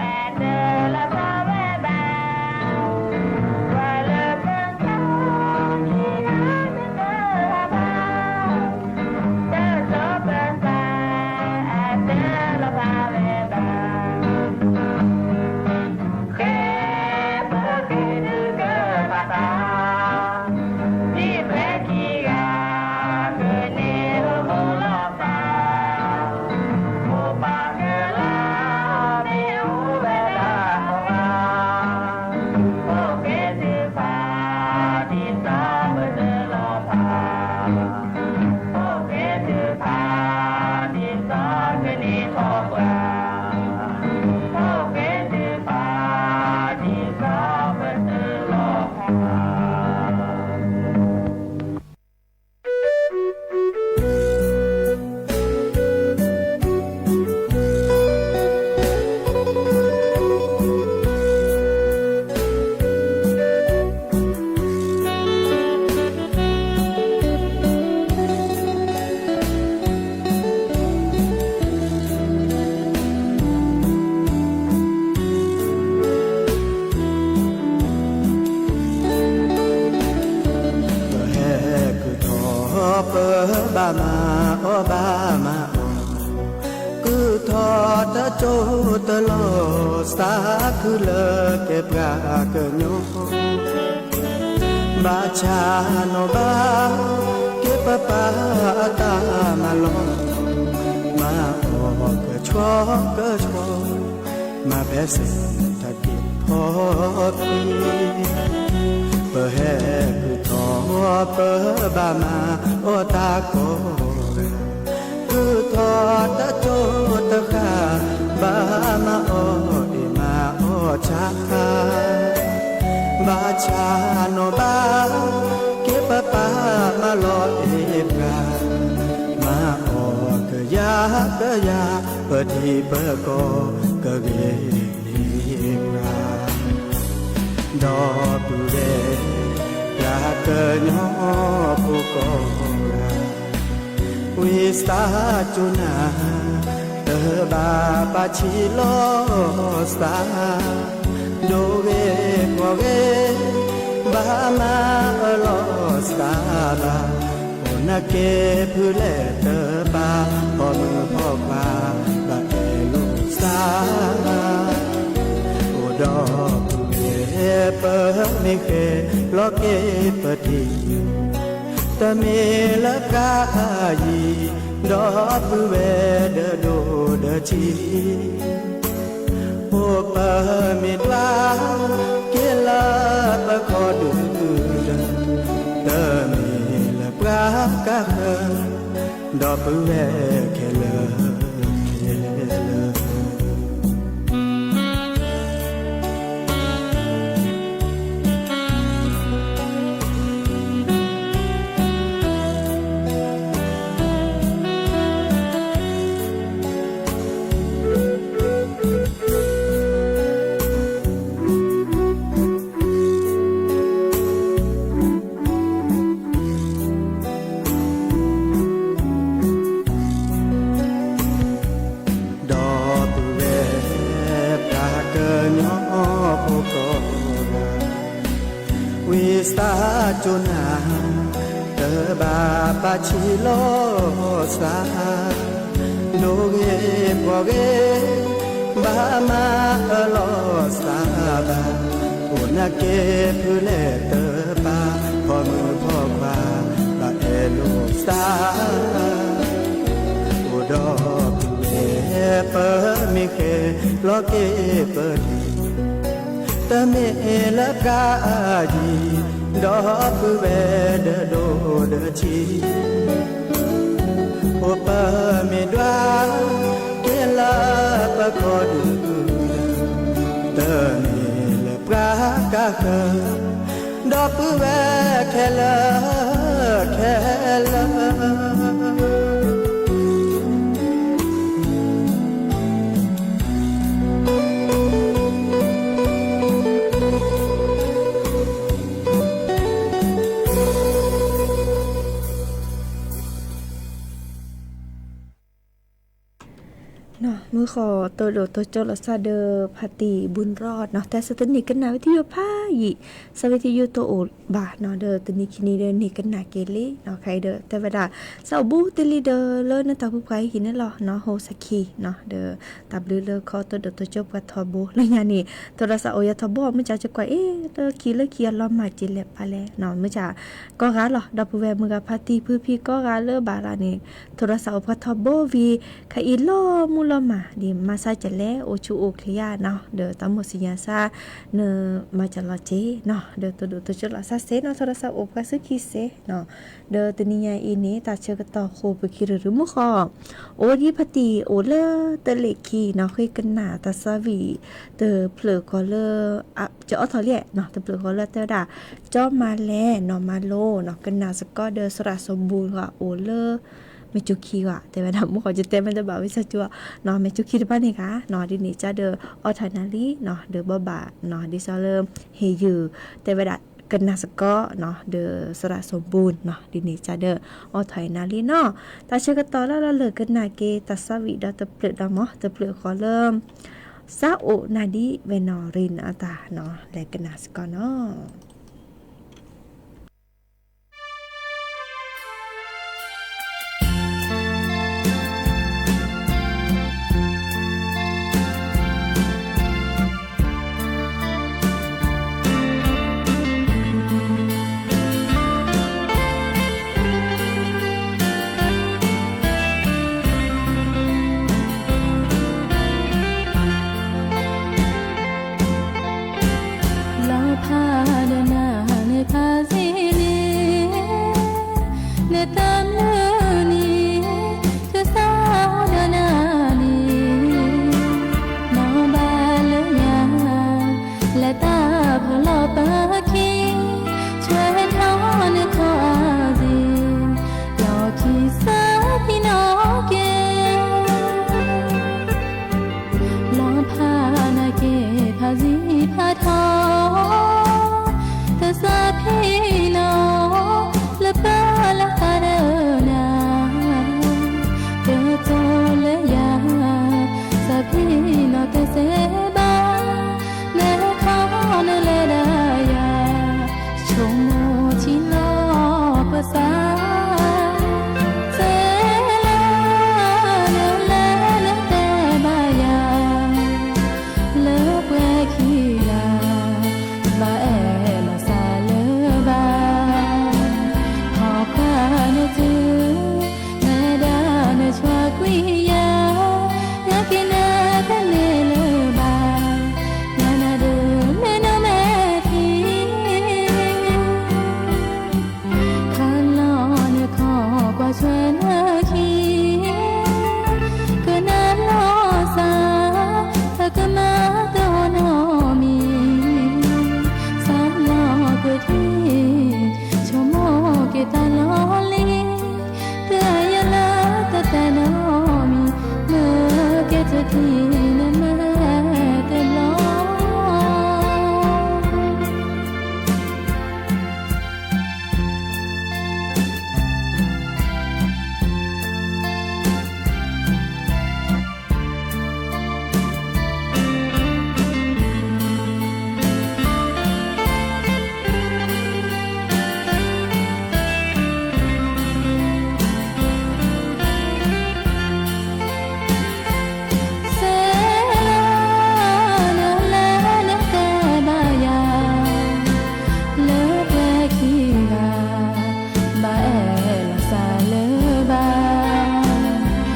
အတလီၤဖးဝဲဘၣ်, ပှၤလၢပကီၢ် တၢ်စီပသး အတလီၤဖးဝဲဘၣ်, ဃဲပဃ့ဒုးကဘၣ်သး, ဒ်ပှၤခံဂၤ ကန့ၢ်ဟိမိၢ်လီၤသး, မိၢ်ပၢ်ကလါ မ့ၢ်အိၣ်ဝဲဒၣ်အဂီၢ်, အိၣ်ဃ့သုဖး ဒ်စီပတလီၤဖး, အိၣ်ဃ့သုဖး ဒ်စီကန့ၢ်ထီၣ်ပှၤ, အိၣ်ဃ့သုဖး ဒ်စီပတလီၤဖး. ပဟဲကုၢ်ထီၣ် ပဘၣ်မၤအီၣ်ဘၣ်မၤအီ, ကုၢ်ထီၣ်တကၠိတလီၢ် စးခုလၢကဲပှၤကညီ, ဘၣ်ဆၣ်နီၣ်ဘၣ် က့ၤပပၢ်အတၢ်မၤလီၢ်, မၤအီၣ်ကဆှီကဆှီ မၤဖဲစ့ၣ်ထီၣ်က့ၤဖီခံ, ပဟဲကုၢ်ထီၣ် ပဘၣ်မၤအီၣ်တၢ်ကိးဂၤ, ကုၢ်ထီၣ်တကၠိတဃၣ်, ဘၣ်မၤအီၣ်အ့ၣ်မၤအီၣ်ဆၣ်, ဘၣ်ဆၣ်နီၣ်ဘၣ် က့ၤပပၢ်မၤလီၢ်အ့ၣ်ပှၤ, မၤအီၣ်ကယၤကယၤ ပထံပကီၢ်ကဂ့ၤန့ၢ်ပှၤ, ဒီပုၢ်ဝဲၢ် ပှၤကညီဖိကိးဂၤ, ဝံသးစူၤနၤ တဘၣ်ပာ်ဆံးလီၤသး, ဒိဂ့ၤပှီၢ်ဂ့ၤ ဘၣ်မၤအၢလီၤသးဘၣ်, အိၣ်နာ်က့ဖုလဲၣ်တပၢ် ပိာ်မုၣ်ပိာ်ခွါ ဘၣ်အဲၣ်လိာ်သး, အိၣ်ဒီပုၢ်ဝဲၢ် ပမ့ၢ်ဃဲၤလီၤက့ၤပထံ တမ့ၢ်လၢပှၤအယံၤ, ဒီပုၢ်ဝဲၢ်ဒီဒိၣ်ဒီထံး, အိၣ်ပမ့ၢ်ဒွး က့ၤလၢပခီဒုၣ်ဒၢ, တမ့ၢ်လၢပှၤကဃၢၤ, ဒီပုၢ်ဝဲၢ်ခဲလၢာ်ခဲလၢာ် ဒီပုၢ်ဝဲၢ် ပှၤကညီဖိကိးဂၤ, ဝံသးစူၤနၤ တဘၣ်ပာ်ဆံးလီၤသး, ဒိဂ့ၤပှီၢ်ဂ့ၤ ဘၣ်မၤအၢလီၤသးဘၣ်, အိၣ်နာ်က့ဖုလဲၣ်တပၢ် ပိာ်မုၣ်ပိာ်ခွါ ဘၣ်အဲၣ်လိာ်သး, အိၣ်ဒီပုၢ်ဝဲၢ် ပမ့ၢ်ဃဲၤလီၤက့ၤပထံ တမ့ၢ်လၢပှၤအယံၤ, ဒီပုၢ်ဝဲၢ်ဒီဒိၣ်ဒီထံး, အိၣ်ပမ့ၢ်ဒွး က့ၤလၢပခီဒုၣ်ဒၢ, တမ့ၢ်လၢပှၤကဃၢၤ, ဒီပုၢ်ဝဲၢ်ခဲလၢာ်ခဲလၢာ်. ဃီၤတိၢ်ဒိၣ်တိၢ်ကၠိလီၤစၢ်ဒီး ဖါတံၢ်ဘုၣ်ရီၣ်နီၤ, တၢ်ဆၢတနံၣ်ကနၣ်ဝံသယုၢ်ဖးယံာ်, ဆၢဝံသယုၢ်တအိၣ်ဘၣ်နီၤ, ဒီးတနံၣ်ခံနံၤဒီးနံၣ်ကနၣ်က့ၤလံနီၤ, ခဲအံၤဒီးတဲဝဲဒၣ် စးအိၣ်ဘူးတ့ၢ်လံဒီးလၢနတၢ်ပူၤပှၤဟံၣ်န့ၣ်လီၤနီၤ, ဟိစခံနီၤ, ဒီးတၢ်ဘျုးလၢခီၤတိၢ်ဒိၣ်တိၢ်ကၠိပှၤထီဘိလၢညါန့ၣ်, ထိးဒီးစးအိၣ်ယၤထီဘိ မုၢ်ကၠီကကွၢ်အ့ၣ် လၢခံလၢခံအလီၤမၢ်က့ၤလဲၤပာ်လဲၣ်နီၤ, မုၢ်ကၠီ ကိးဂၤလီၤ, ဒီပုၢ်ဝဲၢ်မုၢ်ဂၤဖါတံၢ်ဖုဖံကိးဂၤလၢဘၣ်လၢန့ၣ်, ထိးဒီးစးအိၣ်ပှၤထီဘိဝံၤ ခဲအံၤလီၤမူလီၤမၢ် ဒ်မၤစၢ်ကလဲၣ် အိၣ်ဆူၣ်အိၣ်ချ့ဧါနီၤ, ဒီးတၢ်မိၣ်စံယၤစၢ် နမၤကလီၤက့ၤနီၤ, ဒီးတိၢ်ဒိၣ်တိၢ်ကၠိလီၤစၢ်စ့ၢ်နီၤ, ထိးဒီးစးအိၣ်ပှၤဆူခံစ့နီၤ, ဒီးတနံၤညါအံၤန့ၣ် တၢ်ဆၢကတီၢ်ဃိာ်ပခံရူၤရူၤမုၢ်ဃီၤ အိၣ်ဒ်ဖါတံၢ်အိၣ်လၢတလ့ၣ်ခံနီၤ, ဃ့ကနၣ်တၢ်သးဝံၣ်တဖျၢၣ်ဃီလၢ ကအိးထီၣ်လံနီၤ, တဖျၢၣ်ဃီလၢတဲဝဲဒၣ် ကၠီမၤလဲၣ်နီၤ မၤလိနီၤ, ကနၣ်စ့ၢ်ကီးဒီးသရၣ်စီၤဘူၣ်ဃီအိၣ်လၢ မဲာ်ကၠူခံဂီၤ တဲဝဲဒၣ် မုၢ်ဃီၤယတဲမ့ၢ်တဘၣ်ဝံသးစူၤအီၤ, မဲာ်ကၠူခံတဖၣ်န့ၣ်ဂ့ၤနီၤ, ဒ်န့ၣ်ကၢ်ဒီး အိးထီၣ်နၤလံနီၤ, ဒီးဘီဘၣ်နီၤ, ဒ်သိးလၢ ဟ့ၣ်ယုၢ် တဲဝဲဒၣ် ကနၣ်စ့ၢ်ကီးနီၤ, ဒီးသရၣ်စီၤဘူၣ်နီၤ, ဒ်န့ၣ်ကၢ်ဒီး အိးထီၣ်နၤလံနီၤ, တၢ်ဆၢကတီၢ်လၢလၢလၢကနၣ်က့ၤ တၢ်သးဝံၣ်ဒီးတဖျၢၣ်ဒီးမ့ၢ် တဖျၢၣ်ဃီလၢ စးအိၣ်နၤဒ်ဝဲနီၢ်ရံနၤအတၢ်နီၤ, လဲၤကနၣ်စ့ၢ်ကီးနီၤ. လီၤဖးဒီးနၤန့ၣ်ဖးစ့ၢ်န့ၣ်, နတၢ်မုၢ်နံၤ ကစၢ်ဒီးနၤန့ၣ်, နီၢ်ဘၣ်လၢယၤ လၢတၢ်ဖီၣ်လီၤပၢခံ, ဆှၢထီၣ်နခီၣ်အါစ့ၢ်, လီၢ်ခံစၢ်ဖံနီၣ်က့ၤ လီၤဖးနၤက့ၤဖးစံဖးထီ, တစၢ်ဖံနီၣ် လၢပၢလၢသးဒီးနၤ, တတိလၢယၤ စၢ်ဖံနီၣ်တစဲးဘၣ်, နခီနလဲၤဒၣ်ယၤ ဆိကမိၣ်ထံလီၤပသး, စဲးလၢနလဲၤနတဲဘၣ်ယၤ, လၢပှဲၤခံဂၤ ဘၣ်အဲၣ်လီၤစၢ်လၢၤဘၣ်, ဟီၣ်ခွါနတုၤ နဒၣ်နဆွါကွံာ်ယၤ, ယက့ၤနၤတန့ၢ်လၢၤဘၣ်, ယၤနၤဒုးမဲာ်နိမဲာ်ထံ ခးလီၤနခီၣ်ကွၢ်ဆွဲနခံ, ကနၣ်လီၤစၢ် အကမၤတအိၣ်နီတမံၤ, စးလီၤကွံာ်ထံ ဆိကမိၣ်က့ၤတၢ်လီၢ်လံၤ, တၢ်ယလၢတတဲနီတမံၤ, မ့ၢ်ကဲတထံၣ်နမၤတဘျီ စဲးလၢနလဲၤနတဲဘၣ်ယၤ, လၢပှဲၤခံဂၤ ဘၣ်အဲၣ်လီၤစၢ်လၢၤဘၣ်,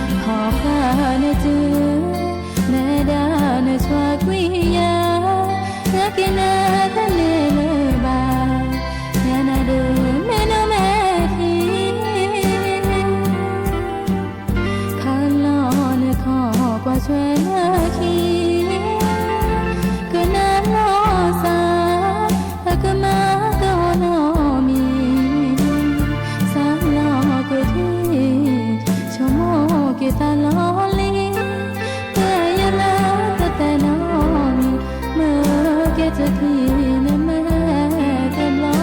ဟီၣ်ခွါနတုၤ နဒၣ်နဆွါကွံာ်ယၤ, ယက့ၤနၤတန့ၢ်လၢၤဘၣ်, ယၤနၤဒုးမဲာ်နိမဲာ်ထံ ခးလီၤနခီၣ်ကွၢ်ဆွဲနခံ, ကနၣ်လီၤစၢ် အကမၤတအိၣ်နီတမံၤ, စးလီၤကွံာ်ထံ ဆိကမိၣ်က့ၤတၢ်လီၢ်လံၤ, တၢ်ယလၢတတဲနီတမံၤ, မ့ၢ်ကဲတထံၣ်နမၤတဘျီ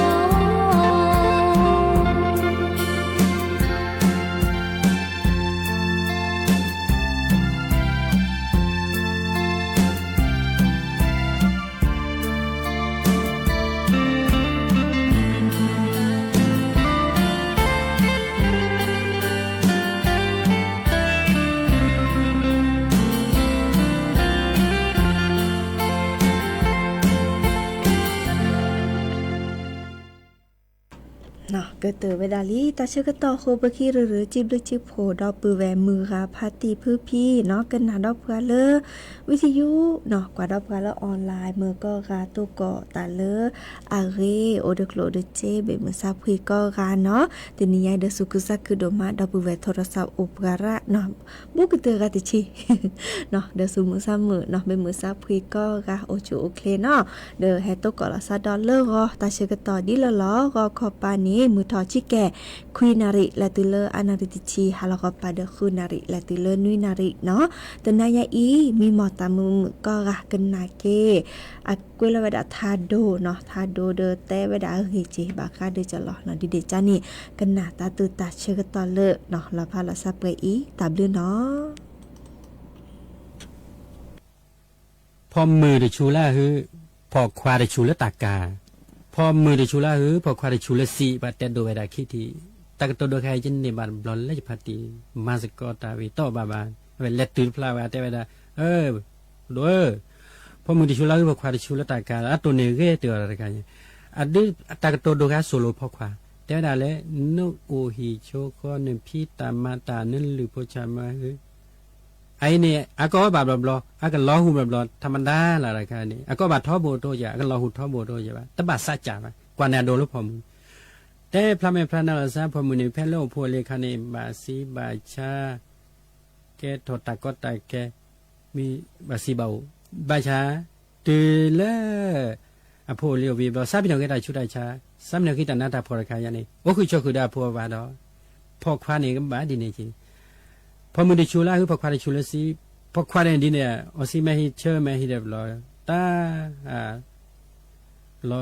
ကတၢၢ်ဝဲဒၣ်လံ တၢ်ဆၢကတီၢ်ဃိ ပခံရုရု ကံဘျုးကံဖှိၣ် ဒီပုၢ်ဝဲၢ်မုၢ်ဂၤဖါတံၢ်ဖုဖံနီၤ ကနၣ်ဒီးပှၤလၢ ဝံသယုနီၤ ကွၢ်ဒီးပှၤလၢ online မ့ၢ်ကိးဂၤ တိၢ်ကိးတၢ်လၢအဂ့ၤ အိၣ်ဒီးကျိၣ်ဒီးစ့ ဘၣ်မုာ်စၢ်ဖှံကိးဂၤနီၤ တနံၤညါအံၤဒီး စူးခုစၢ်ခုဒိၣ်မး ဒီပုၢ်ဝဲၢ် ထိၣ်တၢ်ဆၣ်အိၣ်ပှၤရၣ်နီၤ ဘူးကတၢၢ်ဂၤတဆံ ဒီးစူးမုာ်စၢ်မုာ်နီၤ ဘၣ်မုာ်စၢ်ဖှံကိးဂၤ အိၣ်ဆူၣ်အိၣ်ချ့နီၤ ဒီးဟဲတိၢ်ကိးလီၤစၢ်ဒီးလၢဂီၤ တၢ်ဆၢကတီၢ်ဒ်လၢလီၤ ဂီၤခီပၤန့ၣ် မုၢ်ထီၣ်ဆံကဲၣ် ခွံနၣ်ရံၣ် လဲၤတုၤလၢအနၣ်ရံၣ်တဆံ ဟါလီၤခီပၤဒီး ဃုနၣ်ရံၣ် လဲၤတုၤလၢနွံနၣ်ရံၣ်နီၤ တနၤညါအံၤ မံမီၢ်တၢ်မုာ်မုာ်ကိးဂၤ ကနၣ်က့ၤ အကွဲးလီၤဝဲဒၣ်ထးဒိၣ်နီၤ ထးဒိၣ်ဒီးတဲဝဲဒၣ်အဂ့ၢ်က့ၤ ဘၣ်ဃးဒီးကလီၤနီၤ ဒ်ဒ့ၣ်ကါန့ၣ် ကနၣ်တၢ်သူၣ်တၢ်ဆၢကတီၢ်လၢနီၤ လီၤဖးလီၤစၢ်ပှဲၤအံၤ တၢ်ဘျုးနီၤ ဖီၣ်မုၢ်တဆူလၢအဟု, ဖီၣ်ခွါတဆူလၢတၢ်ကၤ, ဖီၣ်မုၢ်တဆူလၢအဟု, ဖီၣ်ခွါတဆူလၢစံး ပှၤတဲဒိးဝဲဒၣ်ခံထံၣ်, တၢ်ကတိၤဒိးခါအံၤ ယန့ၢ်ဘၣ်တဘျီလၢယဖါတံၢ်, မၤသကိးတၢ်ဝံၤတီၢ်ဘၣ်ဘၣ်, အဝဲလဲၤတုၤတဖျါဝဲ အတဲဝဲဒၣ်, ဒိၣ်ဧၢ, ဖီၣ်မုၢ်တဆူလၢအဟု ဖီၣ်ခွါတဆူလၢတၢ်ကၤ အတိၢ်န့ၣ်ဂ့ၤတ့ၢ်အီၤတခါ, အဒုးတၢ်ကတိၤဒိးခါ စိၤလိၤဖီၣ်ခွါ, တဲဝဲဒၣ်လၢ နအိၣ်ဟံၣ်ဆိဃီ နဖံးတၢ်မၤတၢ် နလုၢ်ဖိဆၣ်မၤဟု အအံၤန့ၣ် အကီၢ်ဘၣ်ဘျီဘျီ အကလီၤဟူဘျီဘျီ ထးမဒါလၢတခါန့ၣ် အကီၢ်ဘၣ်ထီဘိတအိၣ်ယၤ အကလီၤဟူထီဘိတအိၣ်ယၤဘၣ် တဘၣ်စးကၢ်ဘၣ် ကွၢ်န့ၣ်အဒိးလၢဖီၣ်မုၢ်, တဲဖျါမဲာ်ဖျါနါလီၤစၢ် ဖီၣ်မုၢ်န့ၣ် ဖဲလၢအိၣ်ဖိအလံၤအခါန့ၣ် ဘၣ်စံးဘၣ်ဆါ ကဲထီၣ်တၢ်ကီတၢ်ခဲ မ့ၢ်ဘၣ်စံးဘၣ်အိၣ်, ဘၣ်ဆၣ် တုၤလၢ အဖိအလံၤအိၣ်ဘှံးဘျီ စးပ့ၤနီၣ်က့ၤတၢ်ဆူးတၢ်ဆါ, စးပ့ၤနီၣ်က့ၤတၢ်နးတၢ်ဖှီၣ်တခါယါန့ၣ် အိၣ်ဃုာ်ဆိးဃုာ်ဒီးအဖိအဝၤဒီး ဖီၣ်ခွါန့ၣ်ကဘၣ်ဒ်န့ၣ်က့ၤ, ဖီၣ်မုၢ်တဆူလၢအဟု ဖီၣ်ခွါတဆူလၢစံး, ဖီၣ်ခွါန့ၣ်ဒ်န့ၣ် အီစံးမဲာ်ဟံးဆၢမဲာ်ဟံးဒီးဘျီ တၢ် လီၤ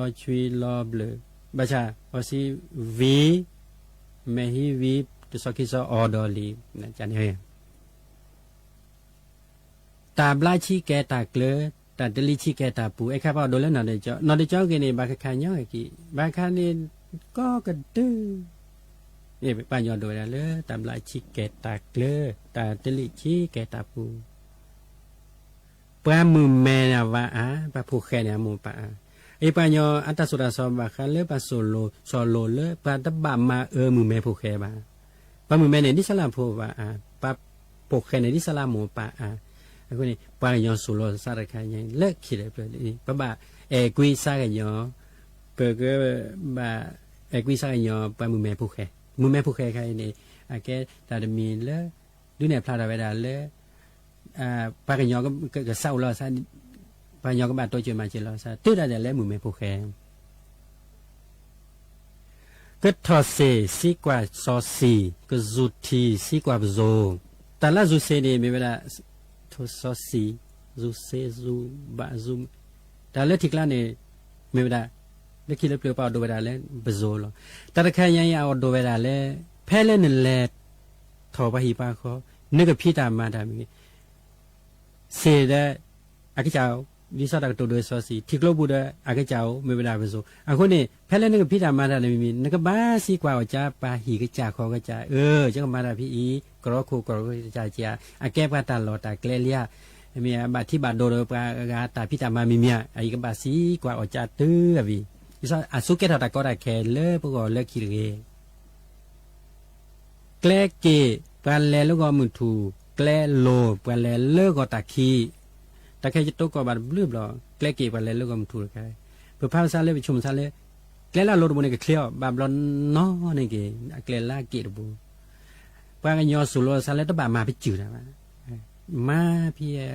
ဆွံလီၤဘျၢၣ်, ဘၣ်ဆၣ် အီစံးဝံၤ မဲာ်ဟံးဝံၤ တစီၤခံစီၤအီၤဒီးလံ, န့ၣ် တၢ်ဘျးဆံးကဲတၢ်ကျၢၤ, တၢ်တလံးဆံးကဲတၢ်ပူၤ, အဲၣ်ခါပှၤအိၣ်ဒိးလၢနီၢ်ဒ့ကၠီ, နီၢ်ဒ့ကၠီဂ့ၤန့ၣ် ဘၣ်ခါခါညီဂ့ၤက့ၤ, ဘၣ်ခါန့ၣ် ကီကဒု, ပှၤကညီဒိးဝဲဒၣ်လၢ တၢ်ဘျးဆံးကဲတၢ်ကျၢၤ, တၢ်တလံးဆံးကဲတၢ်ပူၤ ပှၤမုၢ်မဲန့ၣ်အဝၤအါ, ပှၤဖိၣ်ဃဲန့ၣ်အမိၢ်ပၢ်အါ. အံၤပှၤကညီအတၢ်ဆိၣ်တၢ်ဆီဘၣ်ဃးလၢပှၤစိၤလိၤ ဆီၣ်လိၤလၢပှၤတဘၣ်မၤအၢမုၢ်မဲဖိၣ်ဃဲဘၣ်. ပှၤမုၢ်မဲန့ၣ် ဒ်စၢလၢအဖိအဝၤအါ, ပှၤဖိၣ်ဃဲန့ၣ် ဒ်စၢလၢအမိၢ်ပၢ်အါ. အဃိန့ၣ် ပှၤကညီစိၤလိၤစၢ်တခါညါ လၢခံလၢပျၢၤန့ၣ် ပဘၣ်အဲၣ်ကွံစၢ်ကညီ, ပကဘၣ်အဲၣ်ကွံစၢ်ကညီ ပှၤမုၢ်မဲဖိၣ်ဃဲ, မုၢ်မဲဖိၣ်ဃဲခါအံၤန့ၣ် အကဲတၢ်တမံၤလၢ ဒုးနဲၣ်ဖျါထီၣ်ဝဲဒၣ်လၢ ပှၤကညီကစးအိၣ်လီၤစၢ်, ပှၤကညီကဘၣ်တိစၢၤမၤစၢၤလီၤစၢ် တုၤဒၣ်လဲာ်လၢမုၢ်မဲဖိၣ်ဃဲ ကထီၣ်စ့ၢ်စံးကွၢ်စီဆှံ, ကစူၤထံစံးကွၢ်ပစိၤ, တၢ်လၢအစူၤစ့ၢ်န့ၣ် မ့ၢ်ဝဲဒၣ် ထိၣ်စီဆှံ, စူၤစ့, စူၤဘၣ်, စူၤ, တၢ်လၢထံကျါန့ၣ် မ့ၢ်ဝဲဒၣ် လၢခံလၢပျၢၤပှၤအိၣ်ဒိးဝဲဒၣ်လၢပစိၤလီၤ. တၢ်တခါညါအံၤ အအိၣ်ဒိးဝဲဒၣ်လၢ ဖဲလၢနလဲၤထီၣ်ပှၤဟံၣ်ပှၤဃီ, နကဖံးတၢ်မၤတၢ်မ့ၢ်ဂ့ၤ စ့ၢ်ဒီး အကစၢ်အိၣ်, ဒ်စီၤတၢ်ကတိၤဒိးစီဆှံ, ထံကျိပူၤဒီး အကစၢ်အိၣ် မ့ၢ်ဝဲဒၣ်ပစိၤ. အဃိန့ၣ် ဖဲလၢနကဖံးတၢ်မၤတၢ်န့ၣ်မ့ၢ် နကဘၣ်စံးကွၢ်အီၤကၢ် ပှၤဟံၣ်ကစၢ်ဃီကစၢ်, အၢ ယကမၤတၢ်ဖဲအံၤ ကရီခိၣ်ကရီကစၢ်ကၢ်, အကဲပှၤတၢ်လီၢ်တၢ်ကျဲလံဧါ, မ့ၢ်အဘၣ်ထံဘၣ်ဒိဒီးပှၤဂၤတၢ်ဖံးတၢ်မၤမံၤမံၤဧါ, အံၤကဘၣ်စံးကွၢ်အီၤကၢ်တုၤအဘံၤ, ဒ်စီၤအစိကဲထီၣ်တၢ်ကီတၢ်ခဲလၢပဂီၢ်လၢခံတဂ့ၤ ကျဲက့ၤပှၤလဲၤလၢဂီၤမုၢ်ထူၣ်, ကျဲလိၤပှၤလဲၤလၢဂီၤတၢ်ခံ, တၢ်ခဲယတိကီၢ်ဘၣ်တဘျုးဘျီ, ကျဲက့ၤပှၤလဲၤလၢဂီၤမုၢ်ထူၣ်တခါ, ပဖးပဆါလၢပဆိမိၣ်ဆါလၢ ကျဲလၢအလိၤတဘိန့ၣ်ကချ့အီၤ ဘၣ်ဘျီနီၢ်န့ၣ်က့ၤ အကျဲလၢအက့ၤတဘိ, ပှၤကညီစိၤလိၤစၢ်လၢတဘၣ်မၤပစုၢ်တၢ်ဘၣ်, မၤဖဲ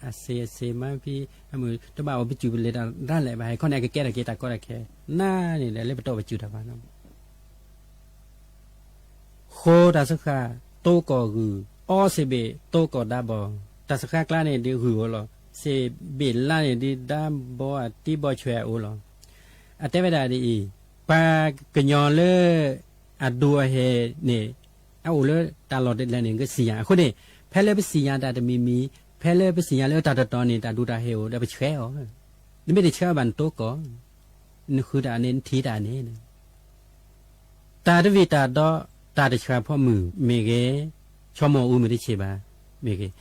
အစ့အစ့ မၤဖဲအမုၢ် တဘၣ်အိၣ်ပစုၢ်ပလဲၤတၢ်ဒၣ်လဲာ်ဘၣ်, ဟဲခီန့ၣ် အကကဲထီၣ်က့ၤတၢ်ကီတၢ်ခဲ, နၤန့ၣ်ဒီးလၢပတီၢ်ပစုၢ်တၢ်ဘၣ်နီၤ ဃိတၢ်စဃၣ်, တိကီၢ်ဂုၢ်, အီစ့ဘ့ၣ်, တိကီၢ်ဒါဘီ, တၢ်စဃၣ်ကျါန့ၣ်ဒ်ဂုၢ်အိၣ်လီၤ, စ့ဘ့ၣ်လါန့ၣ်ဒ်ဒါဘီအတံဘီဆွဲအိၣ်လီၤ. အတဲဝဲဒၣ်ဒ်အံၤ, ပှၤကညီလၢ အဒူအဟဲန့ၣ် အအိၣ်လၢတၢ်လီၢ်တလဲၣ်န့ၣ် ကစံၣ်ညါ. အဃိန့ၣ် ဖဲလၢပစံၣ်ညါတၢ်တမံၤမံၤ, ဖဲလၢပစံၣ်ညါလၢတၢ်တတီၤန့ၣ် တၢ်ဒူတၢ်ဟဲအိၣ်ဒီးပဆှဲးအီၤ, နမ့ၢ်တဆှဲးအီၤဘၣ်နတိကီၢ်, နဃုတၢ်န့ၣ် နထံၣ်တၢ်န့ၣ် တၢ်တဝံၣ်တၢ်ဒီး တၢ်တဆှၣ်ဖီမုၢ်မ့ၢ်ဂ့ၤ, ဆိကမိၣ်အူမ့ၢ်တဆံးဘၣ်မ့ၢ်ဂ့ၤ,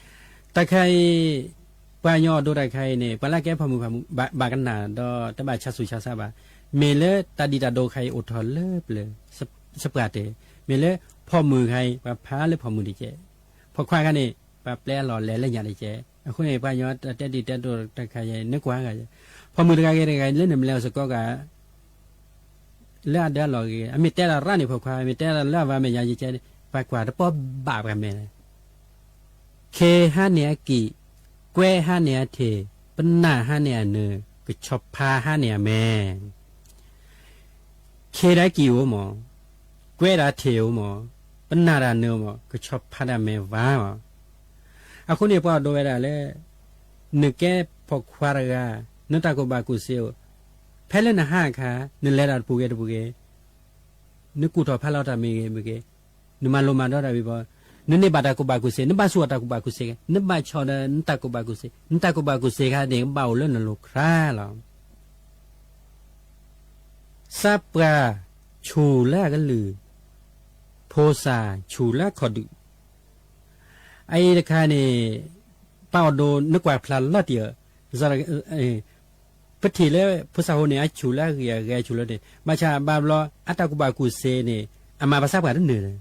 တၢ်ခါအံၤ ပှၤကညီအဒိတၢ်ခါအံၤန့ၣ် ပှၤလၢကဲဖီမုၢ်ဖီမုၢ် ဘၣ်ကနၣ်ဒီးတဘၣ်ဆါဆူၣ်ဆါဆါဘၣ်. မ့ၢ်လၢတၢ်ဒံၣ်တၢ်ဒိၣ်ခါအံၤအိၣ်ထီၣ်လၢပျၢၤ စပှၢ်တၢၢ်, မ့ၢ်လၢဖီၣ်မုၢ်ခါအံၤ ပှၤဖးလၢဖီၣ်မုၢ်တကဲး, ဖီၣ်ခွါခါန့ၣ် ပှၤပျဲအလီၢ်လဲၤလၢညၣ်တကဲး. အဃိန့ၣ် ပှၤကညီတၢ်တဲဒံၣ်တဲဒိၣ်တခါအံၤ နကွၢ်ဂၤ, ဖီၣ်မုၢ်တဂၤဂ့ၤတဂၤ လၢနမလဲၤအီၤစ့ၢ်ကီးဂၤ လၢအဒၢးအလီၢ်ဂ့ၤ, အမ့ၢ်တဲဒၣ်ရၣ်န့ၣ်ဖီၣ်ခွါ, မ့ၢ်တဲဒၣ်လၢအဝၤမဲာ်ညါကဲး, ပှၤကွၢ်တပီၢ်ဘၣ်ပှၤမဲာ်လဲၣ်. ခ့ဟါန့ၢ်အကံၢ်, ကွဲဟါန့ၢ်အထံး, ပနၢ်ဟါန့ၢ်အနၢၤ, ကဆီဖါဟါန့ၢ်အမဲာ်. ခ့ဒီးကံၢ်အိၣ်မး, ကွဲဒီးထံးအိၣ်မး, ပနၢ်ဒီးနၢၤမး, ကဆီဖါဒီးမဲာ်ဝါမး. အဃိန့ၣ် ပှၤဒိးဝဲဒၣ်လၢ နကဲဖီၣ်ခွါတဂၤ, နတၢ်ကူၣ်ဘၣ်ကူၣ်စ့အိၣ်, ဖဲလၢနဟါအခါ နလဲၤတၢ်တပူၤဂ့ၤတပူၤဂ့ၤ, နကူၣ်ထီၣ်ဖးလီၤတၢ်မ့ၢ်ဂ့ၤမ့ၢ်ဂ့ၤ, နမၤလိမၤဒိးတၢ်ဝံၤဘီ, နန့ၢ်ဘၣ်တၢ်ကူၣ်ဘၣ်ကူၣ်စ့, နဘၣ်ဆူၣ်အီၤတၢ်ကူၣ်ဘၣ်ကူၣ်စ့, နဘၣ်ဆီၣ်ဒီးနတၢ်ကူၣ်ဘၣ်ကူၣ်စ့, နတၢ်ကူၣ်ဘၣ်ကူၣ်စ့ခါန့ၣ် ကဘၣ်အိၣ်လၢနလိၤခရါလီၤ. သးပှၢ်ဆူၣ်လၢအကလုၢ်, ဖိစၢ်ဆူၣ်လၢအခီၣ်ဒုး. အအံၤတခါန့ၣ် ပှၤအိၣ်ဒိးနကွၢ်ဖျါလီၤတံၢ်အီၤ, ပထံၣ်လၢဖိစၢ်ဖိန့ၣ် အဆူၣ်လၢအဂ့ၤအဂ့ၤအဆူၣ်လၢန့ၣ် ဘၣ်ဆၣ်ဘၣ်ဘျီ အတၢ်ကူၣ်ဘၣ်ကူၣ်စ့န့ၣ် အမၤပှၤသးပှၢ်တန့ၢ်လၢၤ.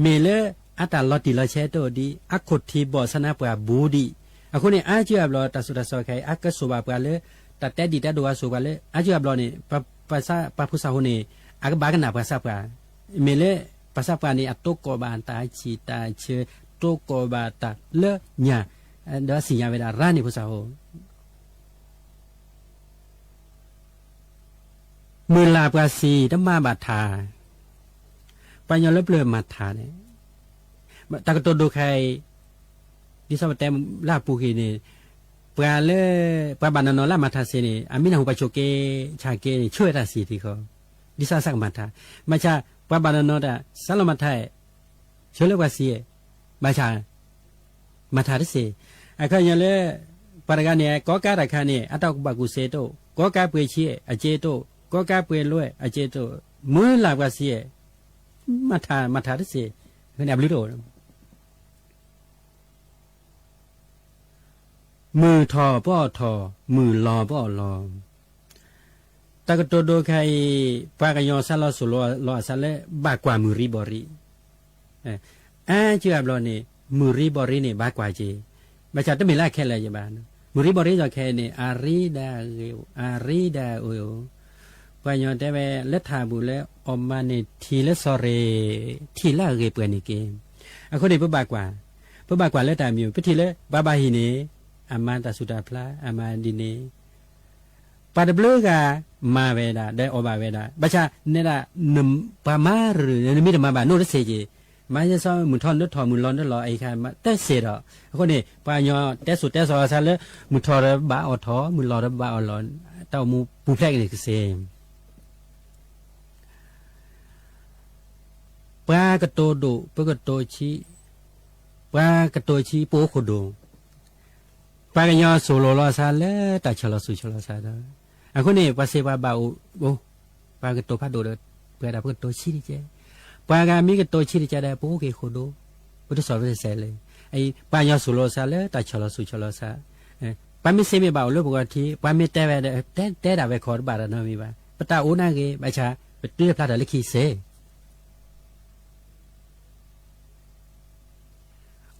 မ့ၢ်လၢအတၢ်လီၤတံၢ်လီၤဆဲးတအိၣ်ဒံး, အခိၣ်ထံးဘီၣ်ဆါနါပှၢ်ဘူးဒံး. အဃိန့ၣ် အါစုအါဘျီ တၢ်စိတၢ်ကမီၤခဲအံၤ အကစိာ်ဘၣ်ပှၤလၢ တၢ်တဲဒံၣ်တဲဒိၣ်အစိာ်ပှၤလၢ အါစုအါဘျီန့ၣ် ပှၤဖိစၢ်ဖိန့ၣ် အကဘၣ်ကနၣ်ပှၤသးပှၢ်, မ့ၢ်လၢပှၤသးပှၢ်န့ၣ် အတိကိးဘၣ်တၢ်ဆံၣ်တၢ်ဆၢ, တိကိးဘၣ်တၢ်လၢညၣ်, ဒီးအသ့ၣ်ညါဝဲဒၣ်ရၣ်န့ၣ်ဖိစၢ်ဖိ မုၢ်လၢ်ပှၤစံးတမၤဘၣ်ထး, ပှၤကညီလၢပျၢၤမၤထးန့ၣ်, တၢ်ကတိၤဒိၣ်ခဲအံၤ ဒ်သိးပတဲလၢအပူၤကွံာ်န့ၣ်, ပှၤလၢ ပှၤဘၣ်နီၢ်နီၢ်လၢအမၤထးစ့န့ၣ် အမ့ၢ်နၢ်ဟူပှၤဆိးက့ဆးက့န့ၣ် ဆိဝဲတၢ်စံၣ်ထံဃီ, ဒ်သိးအစၢ်ကမၤထး, ဘၣ်ဆၣ် ပှၤဘၣ်နီၢ်နီၢ်တၢ် စးလီၤမၤထး, ဆိလၢပှၤစံး, ဘၣ်ဆၣ် မၤထးတစ့, အခီပညီလၢ ပှၤတဂၤန့ၣ် ကိးကါတၢ်ခါန့ၣ် အတၢ်ကူၣ်ဘၣ်ကူၣ်စ့တအိၣ်, ကိးကါပှ့ၤဆံအက့တအိၣ်, ကိးကါပှ့ၤလွဲအက့တအိၣ်, မုၢ်လၢ်ပှၤစံး, မၤထး မၤထးတစ့, အန့ၣ်အဘျုးတအိၣ် မုၢ်ထီၣ်ပအီၣ်ထီၣ်, မုၢ်လီၤပအီၣ်လီၤ. တၢ်ကတိၤဒိၣ်ခဲအံၤ ပှၤကညီစးလီၤစိၤလီၤအစးလၢ ဘၣ်ကွၢ်မုၢ်ရံဘီၣ်ရံ, အါစုအါဘျီန့ၣ် မုၢ်ရံဘီၣ်ရံန့ၣ် ဘၣ်ကွၢ်က့ၤ, ဘၣ်ဆၣ်တမ့ၢ်လၢအခဲလၢာ်ယဘၣ်, မုၢ်ရံဘီၣ်ရံဒီးခဲအံၤန့ၣ် အရံဒၣ်ဂ့ၤ, အရံဒၣ်အ့ၣ်အိၣ်, ပှၤကညီတဲဝဲလၢထးပူၤလၢ အီၣ်မၤန့ၢ်ထံလၢစီၤရ့ၣ်, ထံၣ်လၢအဂ့ၤပှဲၤန့ၢ်က့ၤ, အဃိန့ၣ် ပဘၣ်ကွၢ်, ပဘၣ်ကွၢ်လၢတၢ်မံၤ ပထံၣ်လၢ ပှၤဘၣ်ဟံၣ်န့ၣ် အမၤတၢ်ဆူၣ်တၢ်ဖျါ အမၤဒ်န့ၣ် ပှၤတဘျုးဂၤမၤဝဲဒၣ် ဒီးအီၣ်ဘၣ်ဝဲဒၣ် ဘၣ်ဆၣ်နဲဒၣ် ပှၤမၤရၢၢ် နမ့ၢ်တမၤဘၣ် နအိၣ်တသ့က့ၤ, မၤယဲစီ မုၢ်ထီၣ်နထီၣ် မုၢ်လီၤနလီၤ အအံၤခါတသ့ဒီး အဃိန့ၣ် ပှၤကညီတဲစိၤတဲစီၤအီၤစးလၢ မုၢ်ထီၣ်ဒီးဘၣ်အီၣ်ထီၣ် မုၢ်လီၤဒီးဘၣ်အီၣ်လီၤ တၢ်အိၣ်မူပူၤဖျဲးက့ၤန့ၣ်ကသ့ ပှၤကတိၤဒိၣ် ပကတိၤဆံး, ပှၤကတိၤဆံး ပအိၣ်ခိၣ်ဒိၣ်, ပှၤကညီစိၤလိၤလီၤအသးလၢတၢ်ဆီၣ်လီၤသူၣ်ဆီၣ်လီၤသးဒီး, အဃိန့ၣ် ပှၤစံးပှၤဘၣ်အိၣ်, ပှၤကတိၤဖးဒိၣ်ဒီး ပဝဲဒၣ်ပကတိၤဆံးတကဲ, ပှၤဂၤမ့ၢ်ကတိၤဆံးတကဲဒီး ပအိၣ်က့ၤခိၣ်ဒိၣ်, ပတစီၣ်ပတဆဲးလၢၤ, ပှၤကညီစိၤလိၤအသးလၢတၢ်ဆီၣ်လီၤသူၣ်ဆီၣ်လီၤသး, ပှၤမ့ၢ်စ့မ့ၢ်ဘၣ်အိၣ်လၢပဂီၢ်ထံး ပှၤမ့ၢ်တဲဝဲဒီး တဲတဲဒၣ်ဝဲခီတဘၣ်ဒီးနီတမံၤဘၣ်, ပတၢ်အိၣ်နာ်ဂ့ၤ ဘၣ်ဆၣ် ပတုၤတဖျ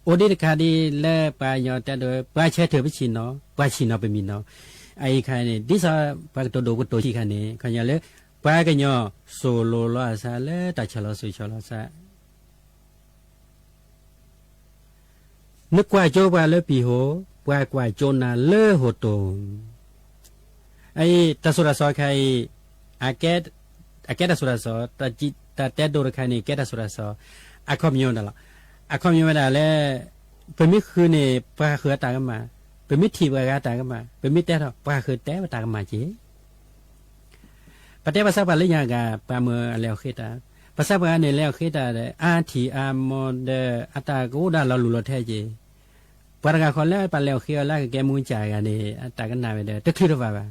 ါထီၣ်လၢခံစ့ အိၣ်ဒံးတခါဒ်လၢပှၤကညီတဲဒိး ပှၤဆၢထၢၣ်ပဆံၣ်နီၤ ပှၤဆံၣ်နီၤပမံၤနီၤ, အအံၤခါန့ၣ် ဒ်သိးပှၤကတိၤဒိၣ်ကတိၤဆံးခါန့ၣ် ခီညီလၢ ပှၤကညီစိၤလိၤလီၤအသးလၢတၢ်ဆီၣ်လီၤသူၣ်ဆီၣ်လီၤသး နကွၢ်ကၠိပှၤလၢပံာ်ဟိ, ပှၤကွၢ်ကၠိနၤလၢဟိၣ်တိၢ်. အအံၤ တၢ်စိၤတၢ်စီခါအံၤ အကဲတၢ်စိၤတၢ်စီ, တၢ်တဲဒိတခါန့ၣ် ကဲတၢ်စိၤတၢ်စီ, အခီပညီဒၣ်လီၤ. အခီပညီဝဲဒၣ်လၢ ပမ့ၢ်ဃုန့ၣ် ပှၤဃုအတၢ်ကမၣ်, ပမ့ၢ်ထံၣ်ပှၤဂၤတၢ်ကမၣ်, ပမ့ၢ်တဲထီၣ် ပှၤဃုတဲဝဲတၢ်ကမၣ်က့ၤ ပတဲပှၤသးပှၢ်လၢညါဂၤ ပှၤမၢအလဲၤအီၤဃ့တၢ်, ပှၤသးပှၢ်န့ၣ် လဲၤအီၤဃ့တၢ်ဒီး အါထံၣ်အါမီဒီး အတၢ်ကအိၣ်ဒၣ်လီၤလူၤလီၤထဲက့ၤ, ပှၤတဂၤဃီလၢပှၤလဲၤအီၤဃ့အီၤလၢအကကဲမူကၠၣ်ဂၤန့ၣ် အတၢ်ကနၣ်ဝဲဒီး တချုးတဘၣ်ဘၣ်.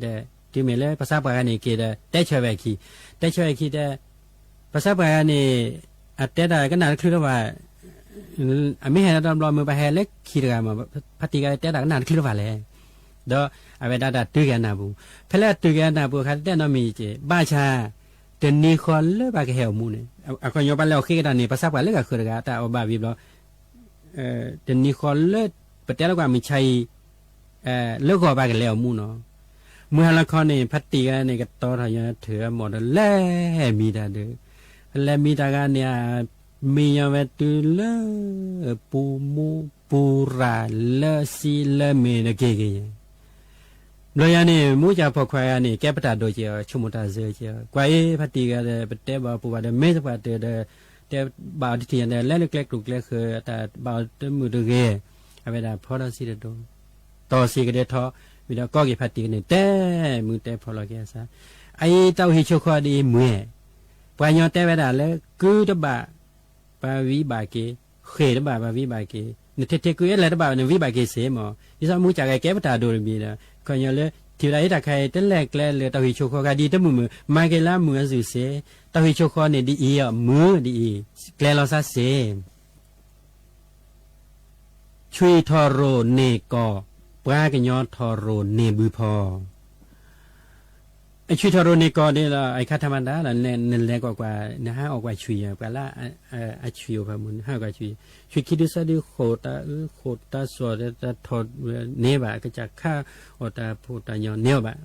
ဒီးတုၤမ့ၢ်လၢပှၤသးပှၢ်ဂၤန့ၣ်က့ၤဒီး တဲဆၢဝဲအခံ, တဲဆၢအခံဒီး ပှၤသးပှၢ်ဂၤန့ၣ် အတဲတၢ်ကနၣ်တချုးတဘၣ်, အမ့ၢ်ဟဲဒီးတဘျီမ့ၢ်ပှၤဟဲလၢခံတဂၤမး ဖါတံၢ်ဂၤတဲတၢ်ကနၣ်တချုးတဘၣ်လဲၣ်. ဒီးအဝဲဒၣ်တၢ်တုၤက့ၤအနၢ်ပူၤ, ဖဲလၢအတုၤက့ၤအနၢ်ပူၤအခါ တတဲနီတမံၤက့ၤ ဘၣ်ဆၣ် တနံၤဃီလၢပှၤကဟဲအိၣ်မူန့ၣ် အခီပညီပှၤလဲၤအီၤဃ့ကတၢၢ်န့ၣ် ပသးပှၢ်လၢဂၤဃုာ်တဂၤတၢ်အီၣ်ဘၣ်ဝံၤဘျီ တနံၤဃီလၢ ပတဲလၢကွၢ်မုၢ်ဆါအံၤ လၢဂီၤပှၤကလဲၤအီၤမူနီၤ, မုၢ်ဟါလီၤခီန့ၣ် ဖါတံၢ်ဂၤန့ၣ် ကတီထီၣ်ညီထၢၣ်အမိၢ်ဒီးလဲၤမံတၢ်ဒီး လဲၤမံတၢ်ဂၤန့ၣ် မံညီဝဲတုၤလၢ ပူမူပူရၤလၢစံလၢမ့ၢ်နက့ၤက့ၤ ဘျီယၤန့ၣ် မူကၢ်ဖိခွါဂၤန့ၣ် ကဲပတၢ်ဒိၣ်က့ၤအီၤ ဆိကမိၣ်တၢ်စၢက့ၤအီၤ ကွၢ်အ့ၣ် ဖါတံၢ်ဂၤဒီး ပတဲဘၣ်ပူၤဘၣ်ဒီး မ့ၢ်သပှၢ်တၢၢ်ဒီး တဲဘၣ်အီၤတထံၣ်ညါဒီး လဲၤလၢကျဲကျိၤကျဲဃၢၤ တၢ်ဘၣ်အီၤတမုာ်တဂ့ၤ, အဝဲဒၣ်ဖီထီၣ်စံတဒိၣ်, တီၢ်စံကဒဲထီၣ်, ဝံၤဒီးကိးက့ၤဖါတံၢ်န့ၣ် တဲမုၢ်တဲဖီလီၤက့ၤအသး, အအံၤတၢ်အိၣ်ဟံၣ်ဆိဃီဒ်အံၤမ့ၢ်, ပှၤကညီတဲဝဲဒၣ်လၢ ကုတဘၣ် ပှၤဝံဘၣ်က့ၤ, ဃ့ၢ်တဘၣ်ပှၤဝံဘၣ်က့ၤ, နထဲထဲကုအဲၣ်လဲၣ်တဘၣ် နဝံဘၣ်က့ၤစ့ၢ်မး, ဒ်သိးမူကၢ်ဂၤကဲပတၢ်ဒိၣ်တမံၤဒီး ခီညီလၢ ထံၣ်ဝဲဒၣ်အ့ၣ်တၢ်ခါအံၤ တလဲၤကျဲလၢတၢ်အိၣ်ဟံၣ်ဆိဃီဂၤဒ်တမုာ်မုာ် မၤက့ၤလၢအမုာ်အစုာ်စ့ၢ်, တၢ်အိၣ်ဟံၣ်ဆိဃီန့ၣ်ဒ်အံၤအမုာ်ဒ်အံၤ, ကျဲၤလီၤသးစ့ၢ် ဆွံၣ်ထီၣ်ရိၣ်န့ၢ်ကီၢ်, ပှၤကညီထီၣ်ရိၣ်န့ၢ်ဘုဖီ. အဆွံၣ်ထီၣ်ရိၣ်န့ၢ်ကီၢ်န့ၣ်လီၤ အခါထါမတၤလီၤ နလဲၤကွၢ်ကွၢ် နဟးအီၣ်ကွၢ်ဆွံၣ်ယၤ ပှၤလၢအဆွံၣ်အိၣ်ဖဲမုၢ် နဟးအီၣ်ကွၢ်ဆွံၣ်, ဆွံၣ်ခံဒုသၢဒုဃိာ်တၢ်အုဃိာ်တၢ်စိာ် တၢ်ထီၣ်န့ၢ်ဘၣ် ကစၢ်ခါအီၣ်တၢ်ဖိတၢ်ညီန့ၢ်အီၤဘၣ်.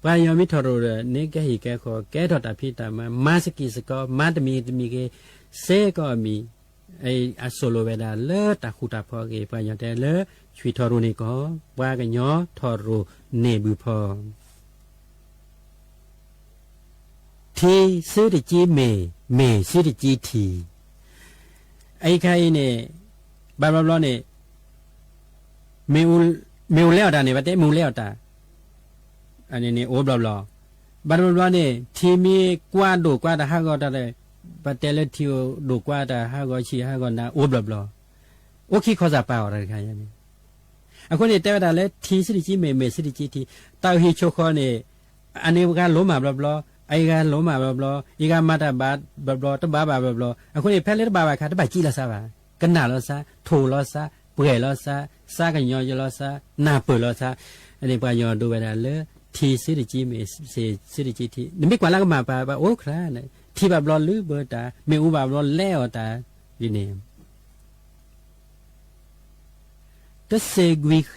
ပှၤကညီမ့ၢ်ထီၣ်ရိၣ်ဒီး န့ၢ်ကဲဟံၣ်ကဲဃီ ကဲထီၣ်တၢ်ဖံးတၢ်မၤ မၤစကံၢ်စကီ မၤတမံၤတမံၤက့ၤ စ့ၢ်ကီးအမံၤ အဆိၣ်လိာ်ဝဲဒၣ်လၢတၢ်ဃူတၢ်ဖိးအဂ့ၢ် ပှၤကညီတဲလၢ ဆွံၣ်ထီၣ်ရိၣ်န့ၢ်ကီၢ်, ပှၤကညီထီၣ်ရိၣ်န့ၢ်ဘုဖီ, ထံစုတကၠံမ့ၢ်, မ့ၢ်စုတကၠံထံ. အအံၤခါအံၤန့ၣ် ဘၣ်ဘျီဘျီန့ၣ် မ့ၣ်အူလဲအီၤတၢ်န့ၣ် ပတဲမ့ၣ်အူလဲအီၤတၢ် အန့ၣ်န့ၣ် အိၣ်ဘျီဘျီ, ဘၣ်တဘျီဘျီန့ၣ် ထံမ့ၢ်ကွၢ်ဒိၣ်ကွၢ်တၢ်ဟးဂီၤတၢ်ဒီး ပတဲလၢထံအိၣ်ဒိၣ်ကွၢ်တၢ်ဟးဂီၤဆံးဟးဂီၤနၤ အိၣ်ဘျီဘျီ, အိၣ်ခံခီစၢ်ပာ်အီၤတၢ်တခါညါန့ၣ်, အဃိန့ၣ် တဲဝဲဒၣ်လၢထံစုတကၠံမ့ၢ် မ့ၢ်စုတကၠံထံ, တၢ်အိၣ်ဟံၣ်ဆိဃီန့ၣ် အန့ၣ်ပှၤလိၤမးဘျီဘျီ, အအံၤဂၤလိၤမးဘျီဘျီ, အံၤဂၤမၤတၢ်ဘၣ်ဘျီဘျီ တဘၣ်ဘၣ်ဘျီဘျီ, အဃိန့ၣ် ဖဲလၢတဘၣ်ဘၣ်အခါ တဘၣ်ကံၣ်လီၤသးဘၣ်, ကနၣ်လီၤသး, ထိၣ်လီၤသး, ပှဲၤလီၤသး, သးကညီၤယလီၤသး, နၢ်ပၢၢ်လီၤသး, အန့ၣ်ပှၤကညီဒိဝဲဒၣ်လၢ ထံစုတကၠံမ့ၢ် စုတကၠံထံ, နမ့ၢ်ကွၢ်လၢကမၣ်ပၢ် ပှၤအိၣ်ခရါန့ၣ် ထံဘၣ်ဘျီလုၢ်ဘၢတၢ်, မ့ၣ်အူဘၣ်ဘျီလဲအီၤတၢ်, ဒ်န့ၣ် တစ့ကွံာ်ဃ့ၢ်ကွံာ်ဃ့ၢ်, တစ့ကွံာ်ကုာ်ကွံာ်ကုာ်,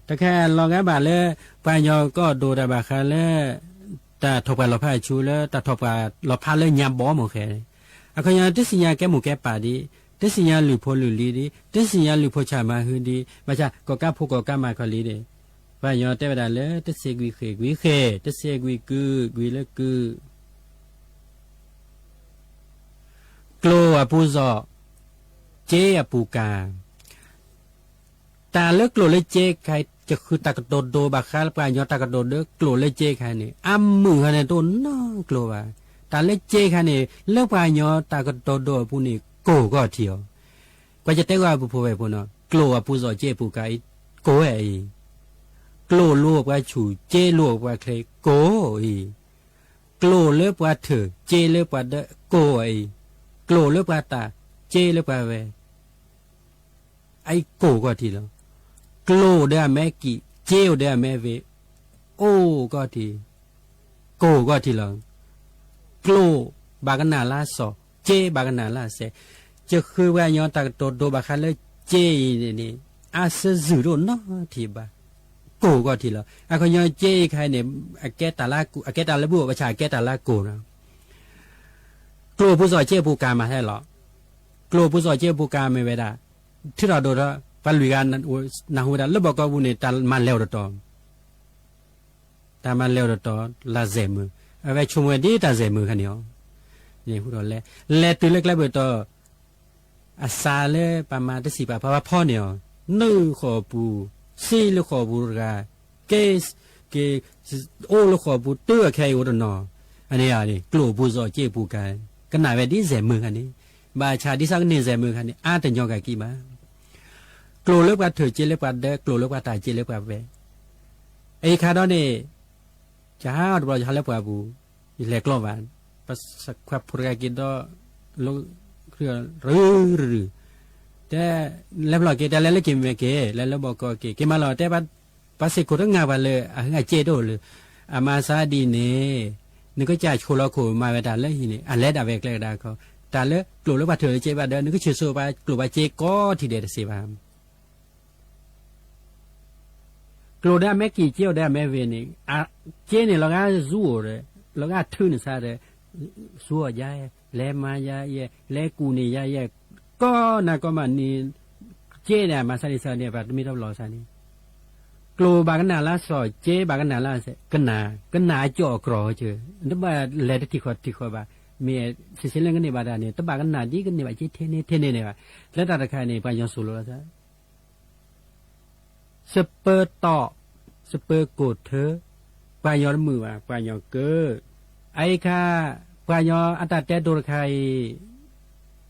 တခါလီၤဂာ်ဘၣ်လၢ ပှၤကညီကီၢ်ဒိၣ်တၢ်ဘၣ်ဃးလၢ တၢ်ထီၣ်ပှၢ်လီၤဖးအဆူလၢ တၢ်ထီၣ်ပှၢ်လီၤဖးလၢညါဘီမ့ၢ်ဃဲ, အခီပညီ တသ့ၣ်ညါကဲမိၢ်ကဲပၢ်ဒံး, တသ့ၣ်ညါလုၢ်ဖိလုၢ်လံၤဒံး, တသ့ၣ်ညါလုၢ်ဖိဆၣ်မၤဟုဒံး, ဘၣ်ဆၣ် ကီၢ်ကးဖိကီၢ်ကးမၤခီလံဒံး, ပှၤကညီတဲဝဲဒၣ်လၢ တစ့ကွံာ်ဃ့ၢ်ကွံာ်ဃ့ၢ်, တစ့ကွံာ်ကုာ်ကွံာ်လၢကုာ် ကျိၣ်အပူၤစီၣ်, စ့အပူၤကၤ, တၢ်လၢကျိၣ်လၢစ့ခါ ယဃုတၢ်ကတိၤဒိဘၣ်ဃးလၢပှၤကညီတၢ်ကတိၤဒိ ကျိၣ်လၢစ့ခါန့ၣ် အမုာ်ခါန့ၣ်တအိၣ်နီတကျိၤဘၣ်. တၢ်လၢစ့ခါန့ၣ် လၢပှၤကညီတၢ်ကတိၤဒိအပူၤန့ၣ် ကိၢ်ကီၢ်ထံးအီၤ, ကွၢ်ယတဲကွၢ်ပူဖိဝဲၢ်ဖိနီၤ, ကျိၣ်အပူၤစီၣ်စ့အပူၤကၤအံၤ ကိၢ်ဝဲအံၤ, ကျိၣ်လိပှၤဆူၣ် စ့လိပှၤချ့ ကိၢ်အံၤ, ကျိၣ်လၢပှၤထၢၣ် စ့လၢပှၤဒၢ ကိၢ်အံၤ, ကျိၣ်လၢပှၤတၢ် စ့လၢပှၤဝဲ အအံၤကိၢ်ကီၢ်ထံးလီၤ. ကျိၣ်ဒီးအမဲကံၣ် စ့အိၣ်ဒီးအမဲဝ့ၤ အိၣ်ကီၢ်ထံး, ကိၢ်ကီၢ်ထံးလီၤ. ကျိၣ်ဘၣ်ကနၣ်လၢစီၤ စ့ဘၣ်ကနၣ်လၢစဲး, ယဃုပှၤကညီတၢ်ကတိၤဒိဘၣ်ဃးလၢစ့အံၤန့ၣ်န့ၣ် အစၢၢ်စုၣ်တအိၣ်နီတထံးဘၣ်, ကိၢ်ကီၢ်ထံးလီၤ. အခီပညီစ့အံၤခါအံၤန့ၣ် အကဲတၢ်လၢ အကဲတၢ်လၢဘူၣ်ဘၣ်ဆၣ် အကဲတၢ်လၢကိၢ်လီၤ. ကျိၣ်ပူၤစီၣ်စ့အပူၤကၤမးဟဲလီၤ. ကျိၣ်ပူၤစီၣ်စ့အပူၤကၤမ့ၢ်ဝဲဒၣ် ထုးထီၣ်ဒိၣ်ထီၣ် ပှၤလွံၢ်ဂၤနၢ်ဟူဝဲဒၣ် လၢဘီကီၢ်ပူၤန့ၣ် တၢ်မၤလဲၤအိၣ်တတီၤ, တၢ်မၤလဲၤအိၣ်တတီၤ လၢစဲးမုာ်, အဝဲဆိကမိၣ်ဝဲဒ်တၢ်စဲးမုာ်ခါန့ၣ်အီၤ, လဲၤတုၤလၢကျဲဘၢၣ်တီၤ အစးလၢပှၤမၤတစံးပာ်ဖျါဖီန့ၣ်အီၤ, နုာ်ဃီၣ်ပူၤ, စံလၢဃီၣ်ပူၤတဂၤ, က့ၤ က့ၤ အိၣ်လၢဃီၣ်ပူၤတုၤအခဲအံၤအိၣ်တနီၤ, အန့ၣ်န့ၣ် ကျိၣ်ပူၤစီၣ်စ့ပူၤကၤ, ကနၣ်ဝဲဒ်စဲးမုာ်ခါန့ၣ်, ဘၣ်ဆၣ်ဒ်သိးကန့ၢ်စဲးမုာ်ခါန့ၣ် အါတညီကၤကံၢ်ဘၣ်. ကျိၣ်လၢပှၤထၢၣ်စ့လၢပှၤဒၢ ကျိၣ်လၢပှၤတၢ်စ့လၢပှၤဝဲ, အအံၤခါဒီးန့ၣ် ယဟးအီၤတဘျီ ယဟးလၢပှၢ်ပူၤ, ယလဲၤကျီဘၣ်, ပခွါဖိတဂၤက့ၤဒီး လၢ ရူၤရူၤ တဲ, လဲၤဖျီၣ်က့ၤ တၢ်လဲၤလၢက့ၤမ့ၢ်က့ၤ လဲၤလၢဘီကီၢ်က့ၤ က့ၤမၤလီၤ တဲ, ပှၤစ့ၢ်ကီးတငါပှၤလၢအဂၤကဲတအိၣ်လၢၤ, အမၤဆါဒ်န့ၣ်, နကစၢ်ဆိလီၤခိၣ်မၤဝဲတၢ်လၢဟံၣ်န့ၣ် အလဲၤဒၣ်ဝဲကျဲကဒါခီ, တၢ်လၢကျိာ်လၢပှၤထုးလၢကဲဘၣ်ဒီး နကဆၢၣ်စိပှၤကျိာ်ပှၤကဲကိးထံၣ်ဒဲးတစ့ၢ်ဘၣ်. ကျိာ်ဒီးအမ့ၢ်ကံၢ်ကဲအိၣ်ဒီးအမ့ၢ်ဝ့ၢ်န့ၣ်, ကဲန့ၣ်လီၤဂာ်စူအိၣ်ဒီး, လီၤဂာ်ထုးန့ၢ်ဆါဒီး, စူအီၤယါ, လဲၤမၤယါယဲ, လဲၤကူၣ်န့ၢ်ယါယဲ, ကိးနၤကိးမးန့ၣ်, ကဲန့ၣ် မၤဆါဒ်ဆါန့ၣ် ပှၤတမ့ၢ်တဘျီဆါန့ၣ်, ကျိာ်ဘၣ်ကနၣ်လၢစီၤ, ကဲဘၣ်ကနၣ်လၢကနၣ်, ကနၣ်အကၠီၣ်အကြီၢ်ကၢ, တဘၣ်လဲၤတထံၣ်ဃီတထံၣ်ဃီဘၣ်, မ့ၢ်စံးဆ့လၢကန့ၢ်ဘၣ်တၢ်န့ၣ် တဘၣ်ကနၣ်ဒ်ကန့ၢ်ဘၣ်ကဲထဲန့ၣ်ထဲန့ၣ်န့ၣ်ဘၣ်, လၢတၢ်တခါန့ၣ် ပှၤကညီစိၤလိာ်လီၤသး စပၢၤတီၣ်, စပၢၤကိၢ်ထၢ, ပှၤကညီတမုာ်ဘၣ် ပှၤကညီကၢ, အအံၤခါ, ပှၤကညီအတၢ်တဲတိၤတခါအံၤ,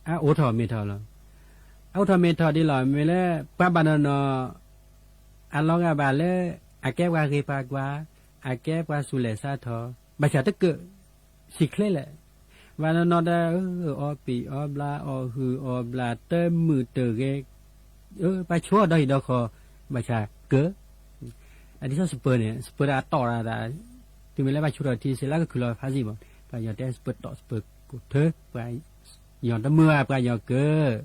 အအိၣ်ထီၣ်မ့ၢ်ထီၣ်လီၤ. အအိၣ်ထီၣ်မ့ၢ်ထီၣ်ဒ်လီၤ မ့ၢ်လၢ ပှၤဘၣ်နီၢ်နီၢ်, အလီၤဂာ်ဘၣ်လၢ, အကဲပှၤဂ့ၤပှၤကွာ်, အကဲပှၤဆူးလဲၢ်ဆါထီၣ်, ဘၣ်ဆၣ်တကၢၣ်, စံၣ်ချ့လဲၣ် ဘၣ်နီၢ်နီၢ်ဒီး, အီပံာ်အီဘျါ အီၣ်ဟုၣ်အီဘျါ တမုာ်တဂဲၤ, ပှၤဆိဒီဟံၣ်ဒီဃီ, ဘၣ်ဆၣ်ကၢ, အဒ်သိးစပၢၤန့ၣ် စပၢၤဒီးအတီၣ်ဒၣ်, တုၤမ့ၢ်လၢဘၣ်ဆူးထီၣ်ထံစ့ၢ်လၢကခုၣ်လီၤဖးစံၣ်မး, ပှၤကညီတဲစပၢၤတီၣ်စပၢၤကိၢ်ထၢ, ပှၤကညီတမုာ်ဘၣ် ပှၤကညီကၢ,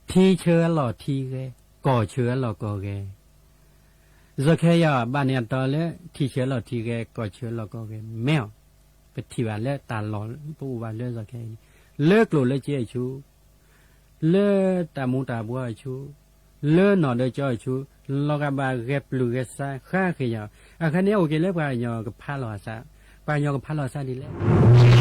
ထံဆၢအလီၢ်ထံဂဲၤ, ကီၢ်ဆၢအလီၢ်ကီၢ်ဂဲၤ, စီၤခဲအံၤဘၣ်န့ၣ်အတီလၢ ထံဆၢအလီၢ်ထံဂဲၤ ကီၢ်ဆၢအလီၢ်ကီၢ်ဂဲၤ မ့ၢ်အီၤ, ပထံၣ်ဘၣ်လၢတၢ်လီၢ်ပအိၣ်ဘၣ်လၢစီၤခဲအံၤန့ၣ်, လၢကျိာ်လၢစ့အဆူ, လၢတၢ်မူၤတၢ်ဘှီအဆူ, လၢနီၢ်ဒၢကၠီအဆူ, လီၤဂာ်ဘၣ်ဂဲၤပျုၢ်ဂဲၤဆါဃါဃ့ၢ်ယၤ, အခါန့ၣ်အိၣ်က့ၤလၢပှၤကညီကဖးလီၤအသး, ပှၤကညီကဖးလီၤအသးဒ်လဲၣ်